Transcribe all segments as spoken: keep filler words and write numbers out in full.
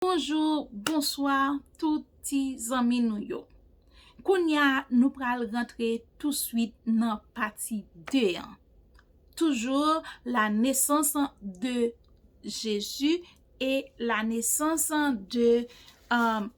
Bonjou, bonswa, tout ti zanmi nou yo. Kounye a, nou pral rantre touswit nan pati de an. Toujours la naissance de Jésus et la naissance de euh,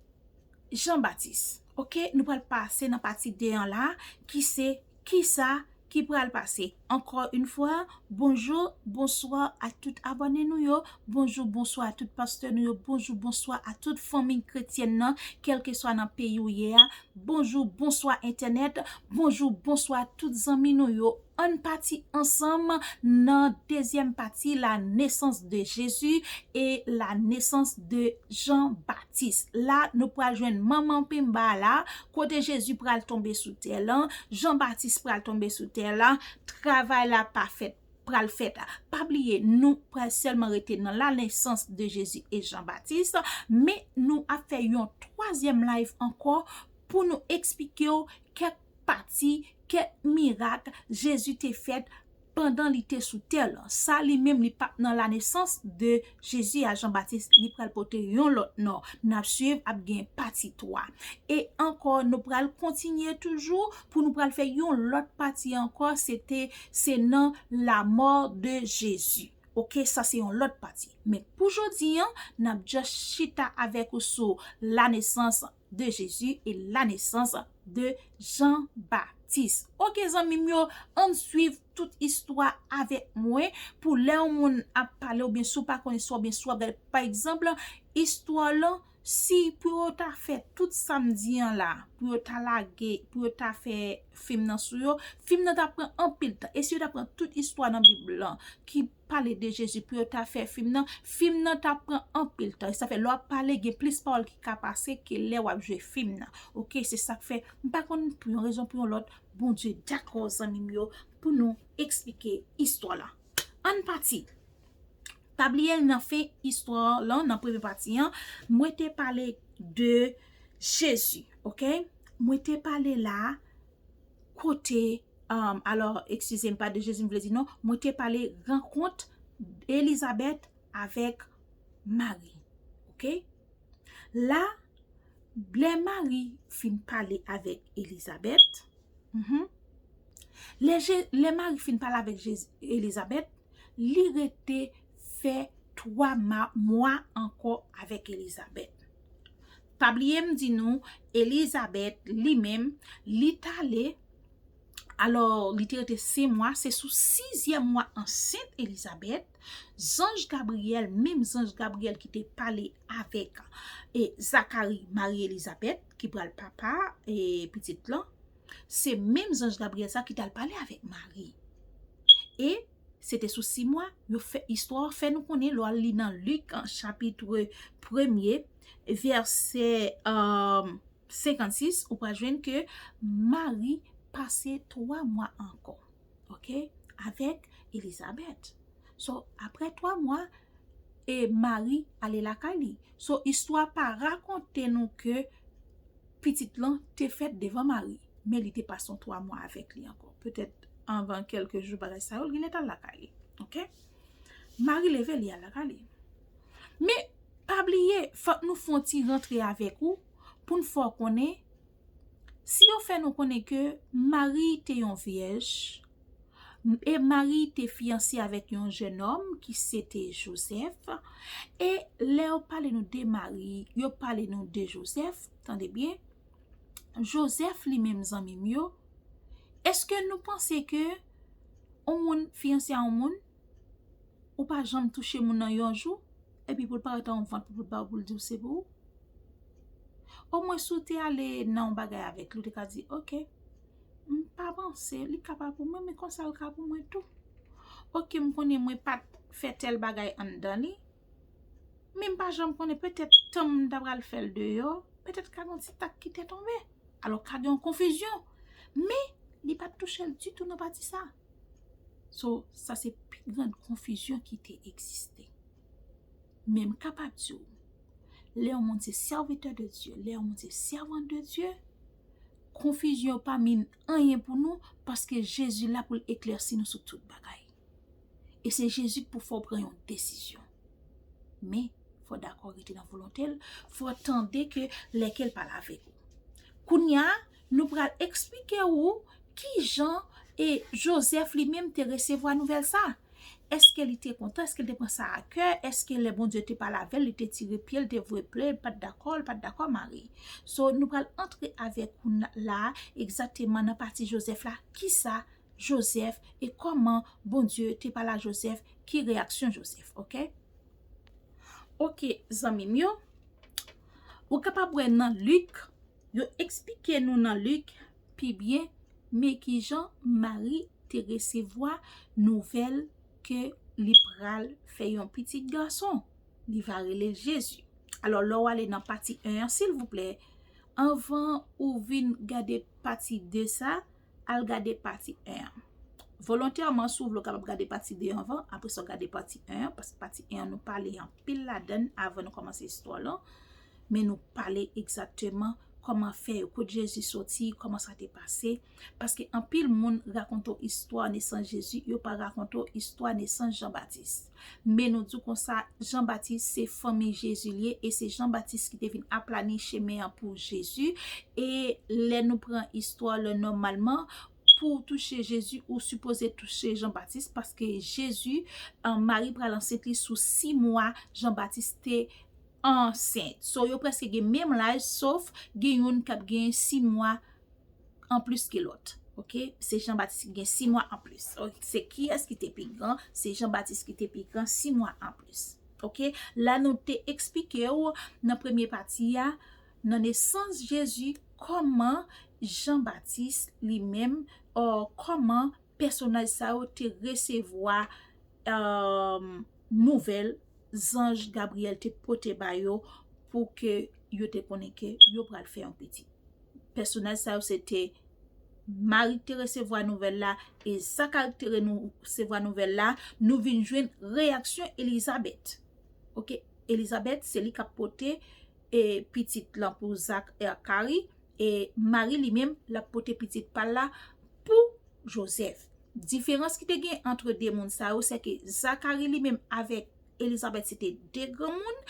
Jean-Baptiste. Ok, nou pral pase nan pati de an la, ki se kisa ki pral pase. Encore une fois, bonjou, bonswa a tout abòne nou yo, bonjou, bonswa a tout pastè nou yo, bonjou, bonswa a tout fanmi kretyèn nan, kèlkeswa nan peyi w ye a, bonjou, bonswa entènèt, bonjou, bonswa a tout zanmi nou yo. Ann pati ansanm nan dezyèm pati, la naissance de Jésus et la naissance de Jean-Baptiste. La, nou pral jwenn manman penba la, kote Jezi pral tonbe sou tè lan, Jan Batis pral tonbe sou tè lan, travay la pa fèt, pral fèt. Pa bliye, nou pral sèlman rete nan la naissance de Jésus et Jean-Baptiste, men nou ap fè yon twazyèm live ankò pou nou eksplike w kèk pati, kèk mirak Jezi te fèt pandan li te sou tè lan. Sa li menm li p ap nan la naissance de Jésus a Jan Batis, li pral pote yon lòt non. N ap swiv, ap gen pati twa. E ankò, nou pral kontinye toujou pou nou pral fè yon lòt pati ankò, se te, se nan la mort de Jésus. Ok, sa se yon lòt pati. Men pou jodi an, n ap just chita avèk ou sou la naissance de Jésus et la naissance de Jean-Baptiste. Ok, zanmi m yo, ann swiv tout istwa avèk mwen pou lè yon moun ap pale oubyen si w pa konn istwa oubyen si w ap gade. Pa egzanp, istwa lan, si pou yo ta fè tout sa m di an la, pou yo ta lage, pou yo ta fè fim nan sou yo, fim nan ta pran anpil tan. E si yo ta pran tout istwa nan Bib lan ki pale de Jezi pou yo ta fè fim nan, fim nan ta pran anpil tan. E sa fè lè w ap pale, gen plis pawòl ki ka pase ke lè w ap jwe fim nan. Ok, se sa k fè m pa konn pou yon rezon pou yon lòt, Bondye dakò, zanmi m yo, pou nou eksplike istwa la. Ann pati. Pa bliye nan fen istwa lan, nan premye pati an, mwen te pale de Jezi, ok? Mwen te pale la kote, um, alò, eskize m, pa de Jezi m vle di non, mwen te pale rankont Elizabèt avèk Mari, ok? La, lè Mari fin pale avèk Elizabèt, mhm, lè, Je- lè Mari fin pale avèk Jezi, Elizabèt, li rete fè twa ma- mwa ankò avèk Elizabèt. Pa bliye m di nou, Elizabèt, li menm, li t ale, alò, li te rete senk mwa, se sou sizyèm mwa ansent Elizabèt, zanj Gabriyèl, menm zanj Gabriyèl ki te pale avèk e Zakari, mari Elizabèt, ki pral papa e pitit lan, se menm zanj Gabriyèl sa ki t al pale avèk Mari. E se te sou sis mwa, yo fè, istwa a fè nou konnen, lè w al li nan Lik, an, chapit premye, vèsè, um, senkannsis, ou pral jwenn ke Mari pase twa mwa ankò, ok, avèk Elizabèt. So, apre twa mwa, e Mari ale lakay li. So, istwa pa rakonte nou ke pitit lan te fèt devan Mari, men li te pase yon twa mwa avèk li ankò. Petèt anvan kèlke jou bagay sa yo, li genlè t al lakay li. Ok? Mari leve, li al lakay li. Men, pa bliye, fòk nou fè yon ti rantre avèk ou pou n fè w konnen, si yo fè nou konnen ke Mari te yon vyèj, e Mari te fiyanse avèk yon jènòm ki se te Jozèf, e lè yo pale nou de Mari, yo pale nou de Jozèf, tande byen, Jozèf li menm, zanmi m yo, èske nou panse ke yon moun fiyanse a yon moun, ou pa janm touche moun nan yon jou, epi pou l parèt an yon vant pou l ba w, pou l di w se pou ou? Omwen si w te ale nan yon bagay avèk li, ou te ka di, ok, m pa panse li ka pa pou mwen, men konsa l ka pou mwen tou. Ok, m konnen mwen pa t fè tèl bagay anndan li, men m pa janm konnen, petèt tan m ta pral fè l deyò, petèt ka gen yon ti tak ki te tonbe. Alò, ka gen yon konfizyon. Men, li pa t touche l ditou nan pati sa. So, sa se pi grann konfizyon ki te egziste. Men m kapab di w, lè yon moun se sèvitè de Dye, lè yon moun se sèvant de Dye, konfizyon pa min anyen pou nou, paske Jezi la pou l eklèsi nou sou tout bagay. E se Jezi k pou fè w pran yon desizyon. Men, fò w dakò rete nan volonte l, fò w tande ke lè ke l pale avèk ou. Kounye a, nou pral eksplike ou kijan e Jozèf li menm te resevwa nouvèl sa. Èske li te kontan? Èske li te pran sa a kè? Èske lè Bondye te pale avè l, li te tire pye l, te voye plè, li pa t dakò, li pa t dakò Mari? So, nou pral antre avèk ou la egzakteman nan pati Jozèf la. Kisa Jozèf e kòman Bondye te pale a Jozèf, ki reyaksyon Jozèf, oke? Oke, zanmi m yo, ou kapab wè nan Lik, yo eksplike nou nan Lik pi byen, men kijan Mari te resevwa nouvèl ke li pral fè yon pitit gason. Li va rele l Jezi. Alò, lè w ale nan pati en an, silvouplè, anvan ou vin gade pati de sa, al gade pati en an. Volontèman, si w vle, w kapab gade pati de anvan, apre sa w gade pati en an, paske pati en an nou pale anpil ladan l avan nou kòmanse istwa lan, men nou pale egzakteman kòman fè yo, kot Jezi soti, kòman sa te pase. Paske anpil moun rakonte w istwa nesans Jezi, yo pa rakonte w istwa nesans Jan Batis. Men nou di w konsa, Jan Batis se fanmi Jezi l ye, e se Jan Batis ki te vin aplani chemen an pou Jezi. E lè nou pran istwa la nòmalman, pou w touche Jezi, ou sipoze touche Jan Batis, paske Jezi, an, Mari pral ansent li sou sis mwa Jan Batis te ansent. So, yo prèske gen menm laj, sof gen youn k ap gen sis mwa anplis ke lòt. Oke? Se Jan Batis ki gen sis mwa anplis. Se kiyès ki te pi gran? Se Jan Batis ki te pi gran, sis mwa anplis. Oke? La nou te eksplike w nan premye pati a, nan nesans Jezi, kòman Jan Batis li menm, kòman pèsonaj sa yo te resevwa, um, nouvèl zanj Gabriyèl te pote ba yo pou ke yo te konnen ke yo pral fè yon pitit. Pèsonaj sa yo se te Mari ki te resevwa nouvèl la e Zakari ki te resevwa nouvèl la. Nou vin jwenn reyaksyon Elizabèt. Oke, Elizabèt se li k ap pote e pitit lan pou Zakari, e Mari li menm l ap pote pitit pa l la pou Jozèf. Diferans ki te gen ant de moun sa yo, se ke Zakari li menm avèk Elizabèt se te de granmoun.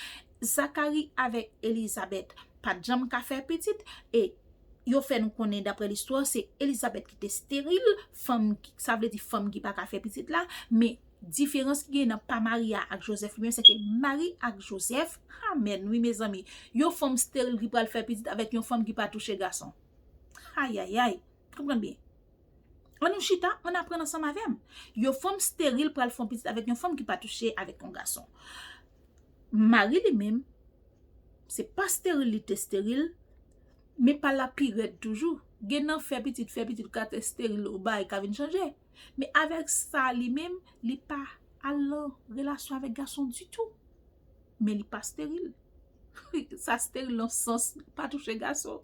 Zakari avèk Elizabèt pa t janm ka fè pitit, e yo fè nou konnen, daprè listwa, se Elizabèt ki te steril, fanm ki, sa vle di fanm ki pa ka fè pitit la, men diferans ki gen nan pa Mari a ak Jozèf li menm, se ke Mari ak Jozèf, amèn, wi, mezanmi, yon fanm steril ki pral fè pitit avèk yon fanm ki pa touche gason. Ayayay, konprann byen. Ann nou chita, ann aprann ansanm avè m. Yon fanm steril pral fè yon pitit avèk yon fanm ki pa touche avèk yon gason. Mari li menm, se pa steril li te steril, men pa l la pi rèd toujou. Gen nan fè pitit, fè pitit ka te steril, ou bay ka vin chanje. Men avèk sa li menm, li pa al nan relasyon avèk gason ditou. Men li pa steril. Sa steril nan sans pa touche gason.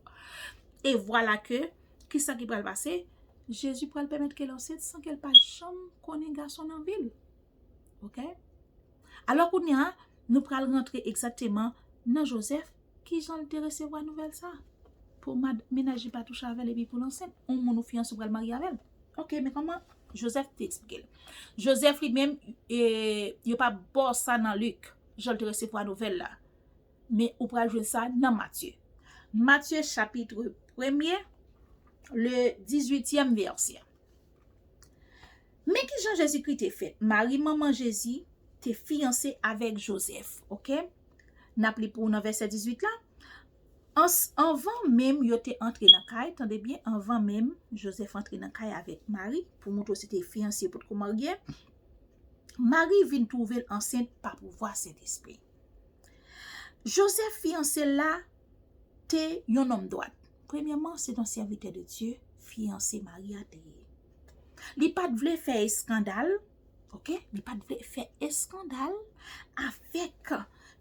E vwala ke, kisa ki pral pase? Jezi pral pèmèt ke l ansent san ke l pa janm konnen gason nan vi l. Oke? Alò kounye a, nou pral rantre egzakteman nan Jozèf, kijan l te resevwa nouvèl sa. Pou mad-, mennaj li pa touche avè l epi pou l ansent, yon moun ou fiyanse ou pral marye avè l. Oke, men kòman Jozèf te eksplike l? Jozèf li menm, e, yo pa ba w sa nan Lik, jan l te resevwa nouvèl la. Men ou pral jwenn sa nan Matye. Matye chapit premye, le dizuityèm vèsè. Men kijan Jezikri te fèt. Mari, manman Jezi, te fiyanse avèk Jozèf, oke? N ap li pou ou nan vèsè dizuit la. Ans-, anvan menm yo te antre nan kay, tande byen, anvan menm Jozèf antre nan kay avèk Mari, pou montre w se te fiyanse yo potko marye, Mari vin twouve l ansent pa pouvwa Sentespri. Jozèf, fiyanse l la, te yon nonm dwat. Premyèman, se t yon sèvitè de Dye, fiyanse Mari a te ye. Li pa t vle fè eskandal, oke? Li pa t vle fè eskandal avèk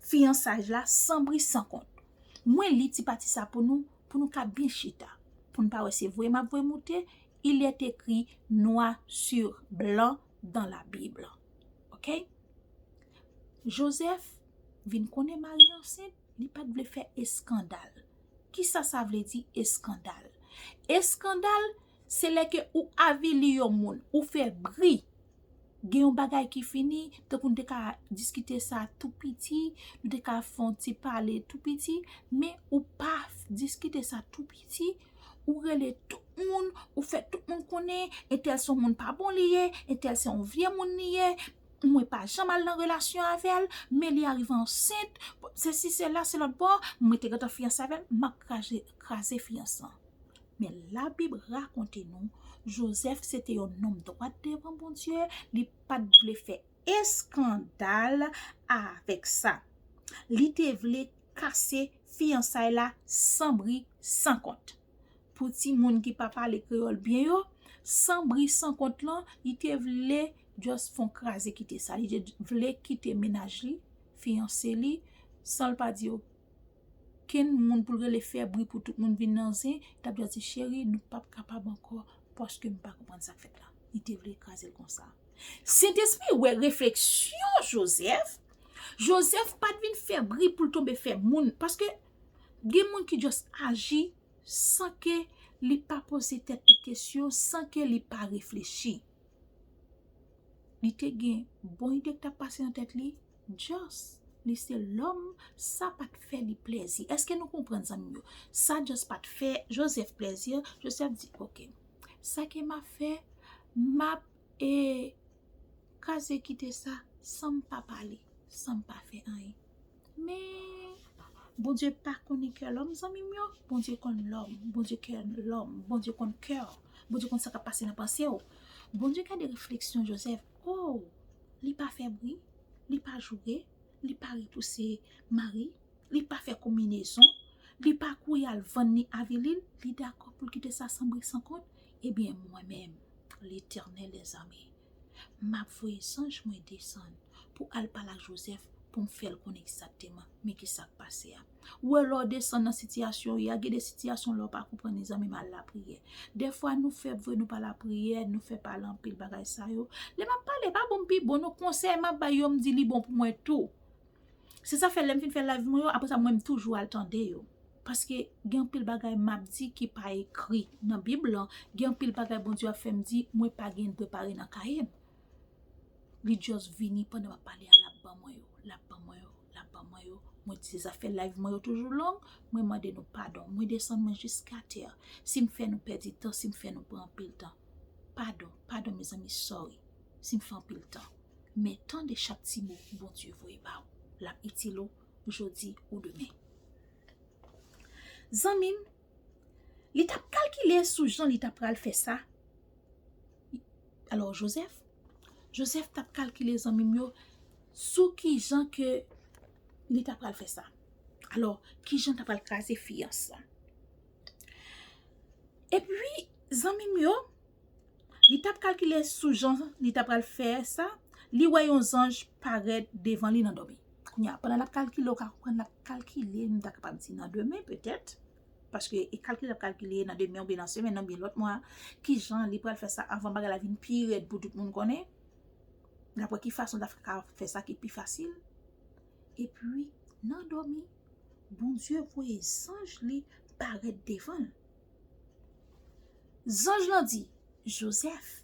fiyansaj la san bri san kont. Mwen li ti pati sa pou nou, pou nou ka byen chita. Pou n pa wè se voye m ap voye moute, il est écrit noir sur blanc dans la Bible. Oke? Jozèf vin konnen Mari ansent, li pa t vle fè eskandal. Kisa sa vle di, eskandal? Eskandal, se lè ke ou avili yon moun, ou fè bri. Gen yon bagay ki fini, tankou nou te ka diskite sa tou piti, nou te ka fè yon ti pale tou piti, men ou pa diskite sa tou piti, ou rele tout moun, ou fè tout moun konnen, entèl se yon moun pa bon li ye, entèl se yon vye moun li ye, mwen pa janm al nan relasyon avè l, men li arive ansent, sesi, sela, se lòt bò, mwen te gentan fiyanse avè l, m ap kraze, kraze fiyans lan. Men Labib rakonte nou, Jozèf se te yon nonm dwat devan Bondye, li pa t vle fè eskandal avèk sa. Li te vle kase fiyansay la san bri, san kont. Pou timoun ki pa pale kreyòl byen yo, san bri, san kont lan, li te vle just fè yon kraze kite sa. Li te vle kite mennaj li, fiyanse li, san l pa di okenn moun pou l rele fè bri pou tout moun vin nan zen, li t ap just di, cheri, nou p ap kapab ankò, paske m pa konprann sa k fèt la. Li te vle kraze l konsa. Sentespri wè refleksyon Jozèf. Jozèf pa t vin fè bri pou l tonbe fè moun, paske gen moun ki just aji san ke li pa poze tèt li kesyon, san ke li pa reflechi. Li te gen bon ide k t ap pase nan tèt li, just li se lòm, sa pa t fè li plèzi. Èske nou konprann, zanmi m yo? Sa just pa t fè Jozèf plèzi. Jozèf di, oke, sa ke m ap fè, m ap, e, kraze kite sa san m pa pale, san m pa fè anyen. Men, Bondye pa konnen kè lòm, zanmi m yo. Bondye konn lòm, Bondye konn lòm, Bondye konn kè w, Bondye konn sa k ap pase nan panse w. Bondye gade refleksyon Jozèf. Oh, li pa fè bri, li pa joure, li pa repouse mari, li pa fè konbinezon, li pa kouri al vann ni avili l, li dakò pou l kite sa san bri san kont. Ebyen, mwen menm, Letènèl dèzame, m ap voye zanj mwen desann pou al pale ak Jozèf, pou m fè l konnen egzakteman men ki sa k pase a. Ou wè, lè w desann nan sitiyasyon w ye a, gen de sitiyasyon lè w pa konprann, mezanmi, m al lapriyè. Dèfwa, nou fèb vre, nou pa lapriyè, nou fè pale anpil bagay sa yo. Lè m ap pale, pa bon m pi bon, non, konsèy m ap bay yo, m di li bon pou mwen tou. Se sa fè lè m fin fè live mwen yo, apre sa mwen m toujou al tande yo. Paske gen anpil bagay m ap di ki pa ekri nan Bib lan, gen anpil bagay Bondye ap fè m di, mwen pa gen dwe pare nan kaye m. Li just vini pandan m ap pale a, l ap ban mwen yo, l ap ban mwen yo, l ap ban mwen yo. Mwen di se sa fè live mwen yo toujou long, mwen mande nou padon, mwen desann mwen jiska tè. Si m fè nou pèdi tan, si m fè nou pran anpil tan, padon, padon mezanmi, sorry. Si m fè anpil tan. Men tande chak ti mo Bondye voye ba ou. L ap itil ou jodi ou demen. Zanmi m, li t ap kalkile sou jan li t ap pral fè sa. Alò, Jozèf, Jozèf t ap kalkile, zanmi m yo, sou ki jan ke li t ap pral fè sa. Alò, ki jan l t ap pral kraze fiyans lan. Epi, zanmi m yo, li t ap kalkile sou jan li t ap pral fè sa, li wè yon zanj parèt devan li nan dòmi. Kounye a, pandan l ap kalkile, ou ka konprann l ap kalkile, m ta kapab di nan demen, petèt. Paske e kalkile l ap kalkile nan demen oubyen nan semèn nan oubyen lòt mwa, ki jan li pral fè sa avan bagay la vin pi rèd pou tout moun konnen. Daprè ki fason l ta ka fè sa ki pi fasil. Epi, nan dòmi, Bondye voye zanj li parèt devan l. Zanj lan di, Jozèf,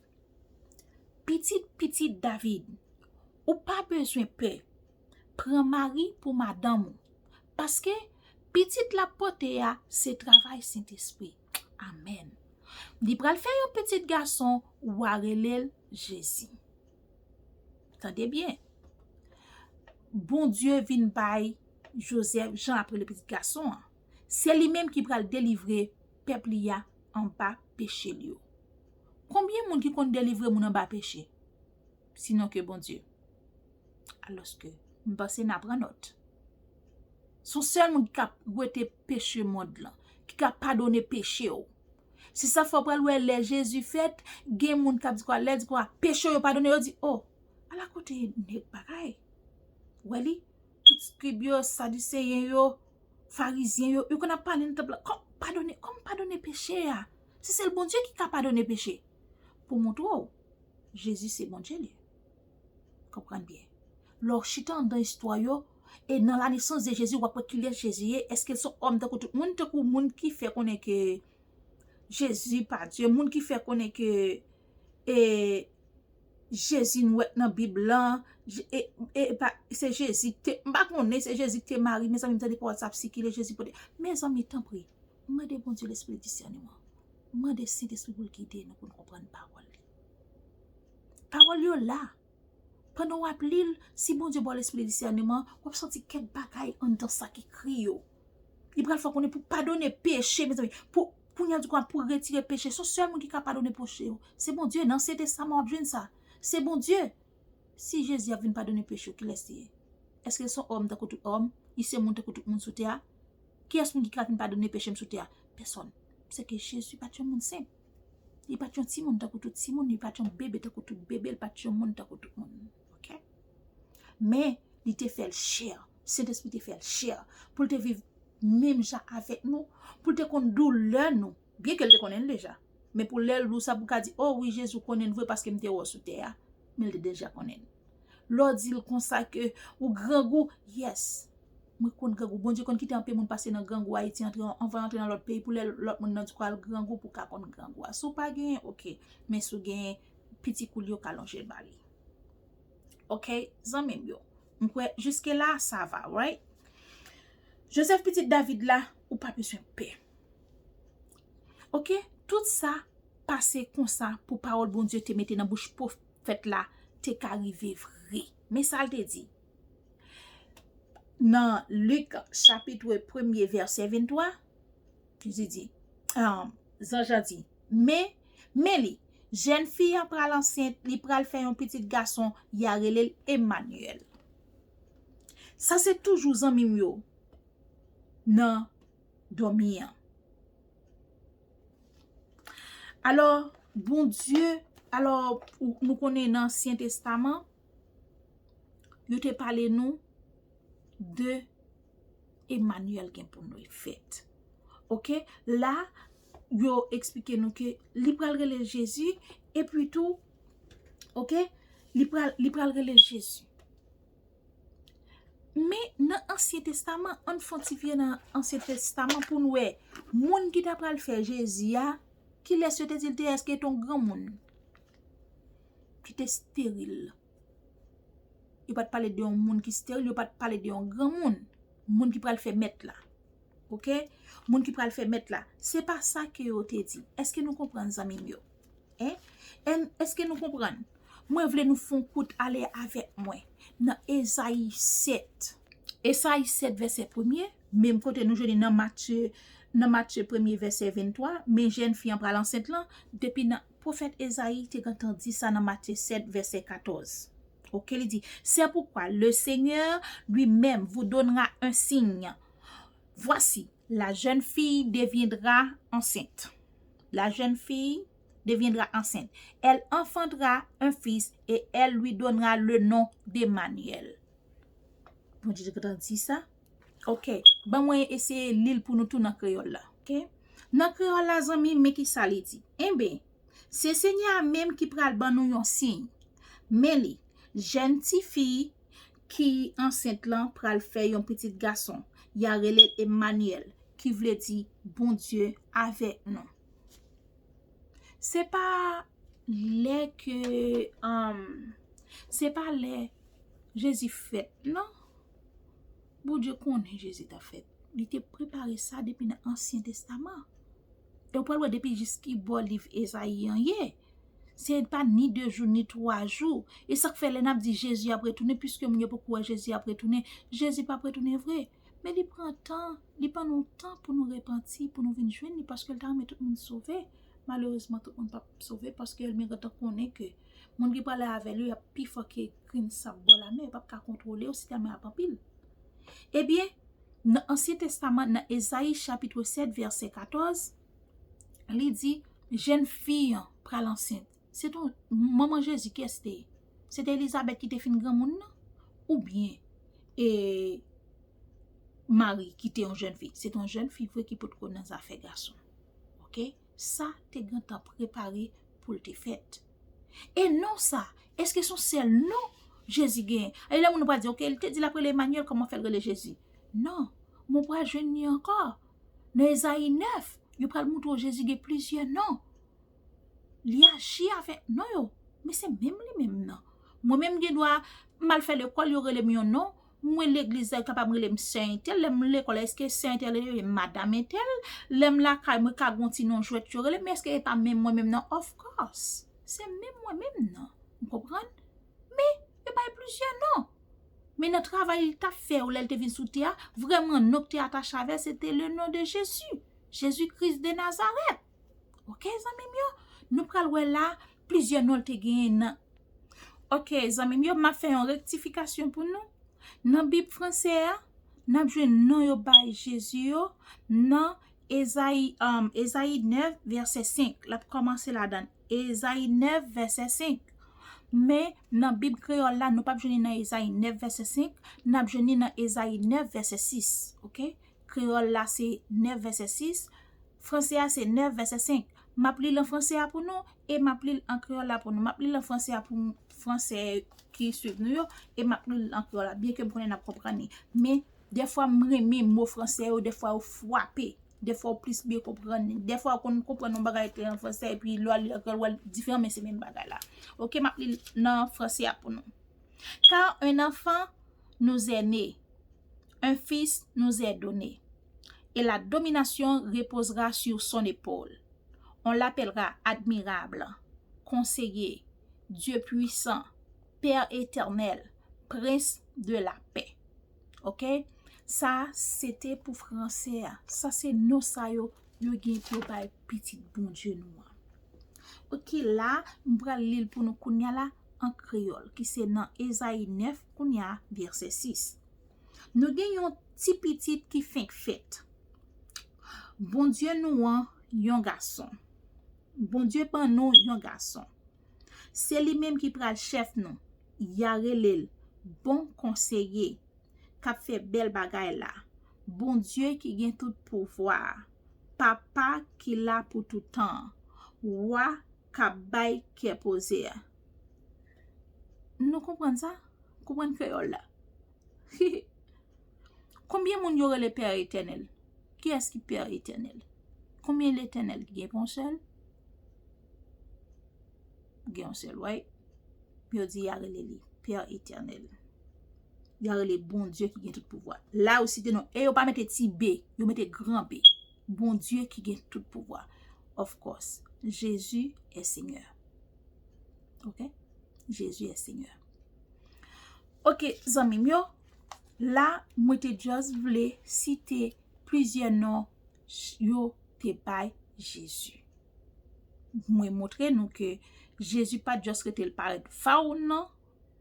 pitit pitit David, ou pa bezwen pè. Pran Mari pou madanm ou, paske pitit l ap pote a se travay Sentespri. Amèn. Li pral fè yon pitit gason, w a rele l Jezi. Tande byen. Bondye vin bay Jozèf, Jan ap rele pitit gason an. Se li menm ki pral delivre pèp li a anba peche l yo. Konbyen moun ki konn delivre moun anba peche? Sinon ke Bondye. Alòske, m panse n a pran nòt. Se yon sèl moun ki ka wete peche mond lan, ki ka padone peche w. Se sa fè w pral wè lè Jezi fèt, gen moun k ap di kwa, lè di kwa, peche w yo padone, yo di, o, ala kote nèg bagay. Wè li, tout skrib yo, sadiseyen yo, farizyen yo, yo konn ap pale nan tanp lan, kòm padone, kòm padone peche a. Se sèl Bondye ki ka padone peche. Pou montre w, Jezi se Bondye li. Konprann byen. Lè w chita anndan istwa yo, e nan la nesans de Jezi, w ap wè kilès Jezi ye. Èske l se yon òm tankou tout moun, tankou moun ki fè konnen ke Jezi pa Dye, moun ki fè konnen ke, e, Jezi nou wè nan Bib lan, e, e, e pa, se Jezi ki te, m pa konnen, se Jezi ki te Mari, mezanmi, m tande pawòl sa ap sikile, Jezi pote. Mezanmi, tanpri, mande Bondye lespri disèneman. Mande Sentespri pou l gide nou, pou n konprann pawòl li. Pawòl yo la. Pandan w ap li l, si Bondye ba w lespri disèneman, w ap santi kèk bagay anndan sa k ekri yo. Li pral fè w konnen pou padone peche, mezanmi. Pou, kounye a di konsa, pou retire peche. Se yon sèl moun ki ka padone peche yo. Se Bondye. Nan Ansyen Testaman, w ap jwenn sa. Se Bondye. Si Jezi ap vin padone peche yo, kilès li ye? Èske l se yon òm tankou tout òm? Li se moun tankou tout moun sou tè a? Kiyès moun ki ka vin padone peche m sou tè a? Pèsòn. Se ke Jezi pa t yon moun senp. Li pa t yon timoun tankou tout timoun, li pa t yon bebe tankou tout bebe, li pa t yon moun tankou tout moun. Oke? Men, li te fè l chè. Sentespri te fè l chè. Pou l te viv menm jan avèk nou, pou l te konn doulè nou. Byen ke l te konnen l deja. Men pou lè l di w sa, pou w ka di, "O wi, Jezi, ou konnen l vre paske m te wè w sou tè a." Men l te deja konnen l. Lè w di l konsa ke ou grangou, yes. Mwen konn grangou. Bondye konn kite anpil moun pase nan grangou Ayiti, antre, anvan antre nan lòt peyi, pou lè lòt moun nan di w al grangou, pou w ka konn grangou a. Si w pa genyen, oke. Men si w genyen, piti kou l yo ka lonje l ba li. Oke, zanmi m yo. M kwè jiske la, sa va, right? Joseph, pitit David la, ou pa bezwen pè. Oke? Tout sa pase konsa pou pawòl Bondye te mete nan bouch pwofèt la te ka rive vre. Men sa l te di. Nan Lik, chapit premye, vèsè venntwa, Jezi di, um, zanj lan di, men, men li, jèn fi an pral ansent, li pral fè yon pitit gason, y a rele l Emanyèl. Sa se toujou zanmi m yo nan dòmi an. Alò, Bondye, alò, ou- nou konnen nan Ansyen Testaman, yo te pale nou de Emanyèl gen pou nou fèt. Oke? La, yo eksplike nou ke li pral rele Jezi, epi tou, oke? Li pral, li pral rele Jezi. Men nan Ansyen Testaman, ann fè yon ti vire nan Ansyen Testaman pou n wè moun ki ta pral fè Jezi a, kilès yo te di l te ye, èske te yon granmoun ki te steril? Yo pa t pale de yon moun ki steril, yo pa t pale de yon granmoun. Moun ki pral fè mèt la. Oke? Moun ki pral fè mèt la. Se pa sa ke yo te di. Èske nou konprann, zanmi m yo? Hein? Èske nou konprann? Mwen vle nou fè yon kout ale avèk mwen nan Ezayi sèt. Ezayi sèt, vèsè premye, menm kote nou jwenn li nan Matye, nan Matye premye, vèsè venntwa, men jèn fi an pral ansent lan, depi nan pwofèt Ezayi te gentan di sa nan Matye sèt, vèsè katòz. Oke, li di, c'est pourquoi le Seigneur lui-même vous donnera un signe. Voici, la jeune fille deviendra enceinte. La jeune fille deviendra enceinte. Elle enfantera un fils et elle lui donnera le nom d'Emmanuel. Bondye te gentan di sa. Oke. Ban mwen eseye li l pou nou tou nan kreyòl la. Oke. Nan kreyòl la, zanmi, men ki sa li di. Enben, se Senyè a menm ki pral ban nou yon siy. Men li, jèn tifi ki ansent lan pral fè yon pitit gason. Y a rele l Emanyèl, ki vle di Bondye avèk nou. Se pa lè ke, um, se pa lè Jezi fèt, non. Bondye konnen Jezi ta fèt. Li te prepare sa depi nan Ansyen Testaman. E w pral wè depi jis ki bò liv Ezayi an ye. Se pa ni de jou, ni twa jou. E sa k fè lè n ap di Jezi ap retounen, piske moun yo poko wè Jezi ap retounen, Jezi p ap retounen vre. Men li pran tan, li ban nou tan pou nou repanti, pou nou vin jwenn li, paske l ta renmen tout moun sove. Malerezman, tout moun p ap sove, paske l men gentan konnen ke moun ki prale avè l yo, y ap pi fò ke grenn sab bò lamè, yo p ap ka kontwole yo si lamè ap anpil. Ebyen, nan Ansyen Testaman, nan Ezayi chapit sèt, vèsè katòz, li di, jèn fi an pral ansent. Se t on manman Jezi, kiyès te ye? Se te Elizabèt ki te fin granmoun nan? Oubyen, e, Mari ki te yon jèn fi? Se t on jèn fi vre ki potko nan zafè gason. Oke? Sa te gentan prepare pou l te fèt. E non sa, èske se yon sèl non Jezi genyen? E lè moun nan pral di, oke, li te di l ap rele Emanyèl, kòman fè l rele Jezi? Non, men w pral jwenn li ankò. Nan Ezayi nèf, yo pral montre w Jezi gen plizyè non. Li aji avèk non yo. Men se menm li menm nan. Mwen menm gen dwa m al fè lekòl, yo rele m yon non. Mwen legliz la, yo kapab rele m sè entèl. Lè m lekòl, èske sè entèl rele m madanm entèl? Lè m lakay, mwen ka gen yon ti non jwèt yo rele m, men èske e pa menm mwen menm nan? Of course. Se menm mwen menm nan. Ou konprann? Men, yo bay plizyè non. Men nan travay li t ap fè yo lè l te vin sou tè a, vrèman non k te atache avè l, se te le nom de Jésus. Jésus Christ de Nazareth. Ok, zanmi m yo? Nou pral wè la, plizyè non l te genyen nan. Ok, zanmi m yo, m ap fè yon rektifikasyon pou nou. Nan Bib franse a, n ap jwenn non yo bay Jezi yo nan Ezayi, um, Ezayi nèf, vèsè senk. L ap kòmanse ladan l. Ezayi nèf, vèsè senk. Men, nan Bib kreyòl la, nou p ap jwenn li nan Ezayi nèf, vèsè senk. N ap jwenn li nan Ezayi nèf, vèsè sis. Ok? Kreyòl la se nèf vèsè sis, franse a se nèf vèsè senk. M ap li l an franse a pou nou, e m ap li l an kreyòl la pou nou. M ap li l an franse a pou franse ki swiv nou yo, e m ap li l an kreyòl la, byenke m konnen n ap konprann li. Men, dèfwa m renmen mo franse yo, dèfwa yo frape, dèfwa yo plis byen konprann li. Dèfwa yo konn konprann yon bagay te an franse, epi lè w al li l an kreyòl, w al diferan, men se menm bagay la. Ok, m ap li l nan franse a pou nou. Car un enfant nous est né, un fils nous est donné, et la domination reposera sur son épaule. On l'appellera admirable, conseiller, Dieu puissant, Père éternel, Prince de la paix. Ok? Sa, se te pou franse a. Sa, se non sa yo, yo gen pou yo bay pitit Bondye nou an. Ok, la, m pral li l pou nou kounya la an kreyòl, ki se nan Ezayi nèf, kounya, vèsè sis. Nou gen yon ti pitit ki fenk fèt. Bondye nou an, yon gason. Bondye ban nou yon gason. Se li menm ki pral chèf nou. Y a rele l Bon Konseye, k ap fè bèl bagay la. Bondye ki gen tout pouvwa a. Papa ki la pou tout tan an. Wa k ap bay kè poze a. Nou konprann sa? Konprann kreyòl la? Konbyen moun yo rele Pè Etènèl? Kiyès ki Pè Etènèl? Konbyen Letènèl ki gen? Gen yon sèl? Gen yon sèl, right? Yo di y a rele li Pè Etènèl. Y a rele Bondye ki gen tout pouvwa. La yo site non. E yo pa mete ti B, yo mete gran B. Bondye ki gen tout pouvwa. Of course, Jésus est Seigneur. Ok? Jésus est Seigneur. Ok, zanmi m yo, la, mwen te just vle site plizyè non yo te bay Jezi. Mwen montre nou ke Jezi pa t just rete l parèt faw nan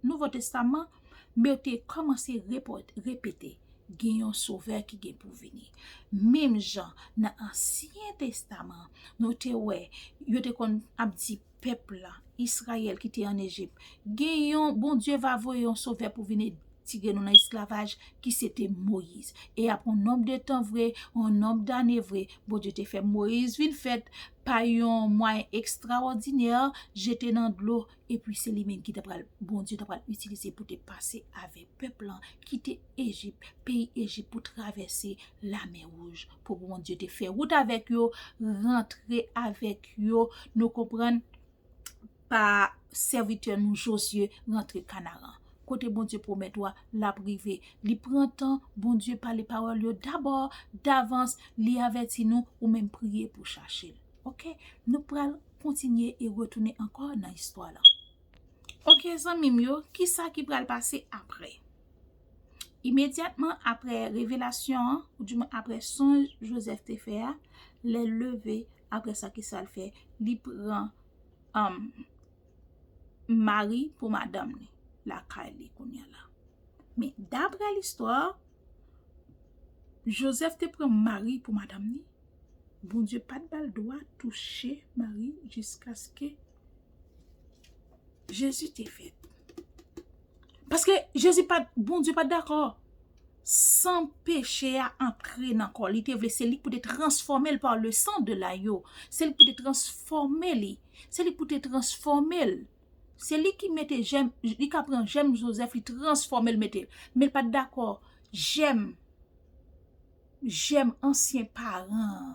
Nouvo Testaman, men yo te kòmanse repòt-, repete, gen yon Sovè ki gen pou vini. Menm jan nan Ansyen Testaman, nou te wè, yo te konn ap di pèp la, Izrayèl ki te ann Ejip, gen yon, Bondye va voye yon Sovè pou vini tire nou nan esklavaj, ki se te Moyiz. E apre yon nonb de tan vre, yon nonb dane vre, Bondye te fè Moyiz vin fèt pa yon mwayen ekstraòdinè, jete nan dlo, epi se li menm ki ta pral, Bondye ta pral itilize pou te pase avèk pèp lan, kite Ejip, peyi Ejip, pou travèse Lamè Wouj, pou Bondye te fè wout avèk yo, rantre avèk yo, nou konprann, pa sèvitè nou Jozye rantre Kanaran. Kote Bondye pwomèt ou a, l ap rive. Li pran tan, Bondye pale pawòl yo dabò, davans, li avèti nou, ou menm priye pou chache l. Ok? Nou pral kontinye e retounen ankò nan istwa lan. Ok, zanmi m yo, kisa ki pral pase apre? Imedyatman apre revelasyon an, oudimwen apre sonj Jozèf te fè a, lè l leve, apre sa, kisa l fè? Li pran, um, Mari pou madanm li, lakay li kounye a la. Men, dapre listwa, Jozèf te pran Mari pou madanm li. Bondye pa t ba l dwa touche Mari jiskaske Jezi te fèt. Paske Jezi pa t, Bondye pa t dakò san peche a antre nan kò l. Li te vle se li k pou te transfòme l par le sang de l'agneau. Se li k pou te transfòme li. Se li k pou te transfòme l. Se li ki mete jèm, li ka pran jèm Jozèf, li transfòme l, mete l. Men l pa t dakò. Jèm, jèm ansyen paran an,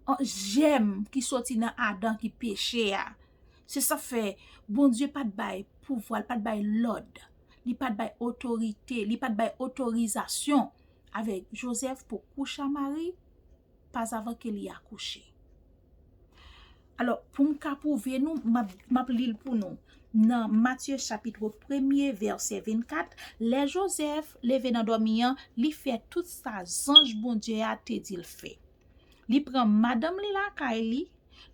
an, jèm ki soti nan Adan ki peche a, Se sa fè Bondye pa t bay pouvwa, li pa t bay lòd, li pa t bay otorite, li pa t bay otorizasyon avèk Jozèf pou kouche a Mari, pa avan ke li akouche. Alò, pou m ka pwouve nou, m ap, m ap li l pou nou. Nan Matye chapit premye, vèsè vennkat, lè Jozèf leve nan dòmi an, li fè tout sa zanj Bondye a te di l fè. Li pran madanm li lakay li,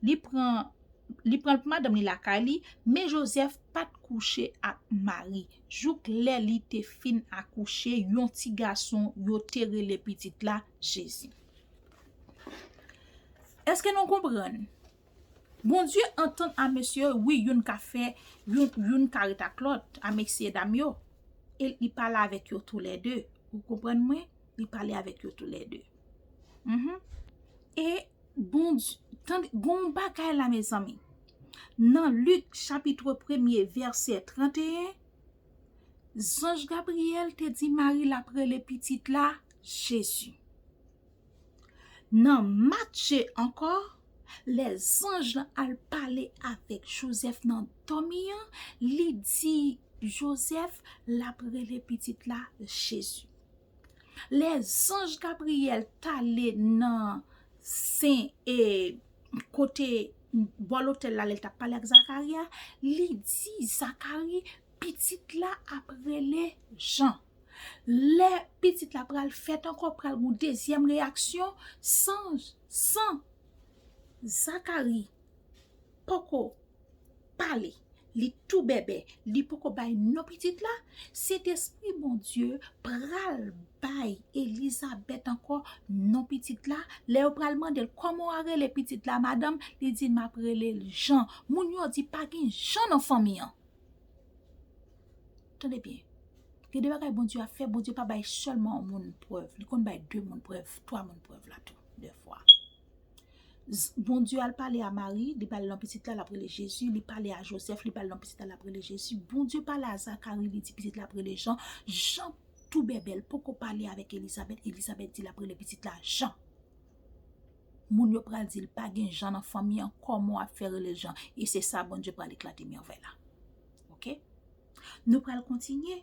li pran, li pran madanm li lakay li, men Jozèf pa t kouche ak Mari, jouk lè li te fin akouche yon ti gason, yo te rele pitit la Jezi. Èske nou konprann? Bondye antant a mesye yo, wi, youn ka fè, youn, youn ka ret ak lòt, a mesye dam yo. E li pale avèk yo toulède. Ou konprann mwen? Li pale avèk yo toulède. Mhm. E Bondye, tande, gon bagay la, mezanmi. Nan Lik, chapit premye, vèsè trannteyen, zanj Gabriyèl te di Mari l ap rele pitit la Jezi. Nan Matye ankò, lè zanj lan al pale avèk Jozèf nan dòmi an, li di Jozèf l ap rele pitit la Jezi. Lè zanj Gabriyèl t ale nan sen, e, kote bò lotèl la, lè l t ap pale ak Zakari a, li di Zakari, pitit la ap rele Jan. Lè pitit la pral fèt ankò, pral gon dezyèm reyaksyon, san, san Zakari poko pale, li tou bèbè, li poko bay non pitit la, Sentespri Bondye pral bay Elizabèt ankò non pitit la. Lè yo pral mande l, "Kòman w a rele pitit la, madanm?" Li di, "M ap rele l Jan." Moun yo di, "Pa gen Jan nan fanmi an." Tande byen. Gen de bagay Bondye ap fè, Bondye pa bay sèlman yon moun prèv. Li konn bay de moun prèv, twa moun prèv la tou, dèfwa. Z-, Bondye al pale a Mari, li ba l non pitit la, l ap rele Jezi, li pale a Jozèf, li ba l non pitit la, l ap rele Jezi. Bondye pale a Zakari, li di pitit la ap rele Jan. Jan tou bèbè, l poko pale avèk Elizabèt, Elizabèt di l ap rele pitit la Jan. Moun yo pral di l pa gen Jan nan fanmi an, kòman w ap fè rele l Jan? E se sa Bondye pral eklate mèvèy la. Oke? Nou pral kontinye.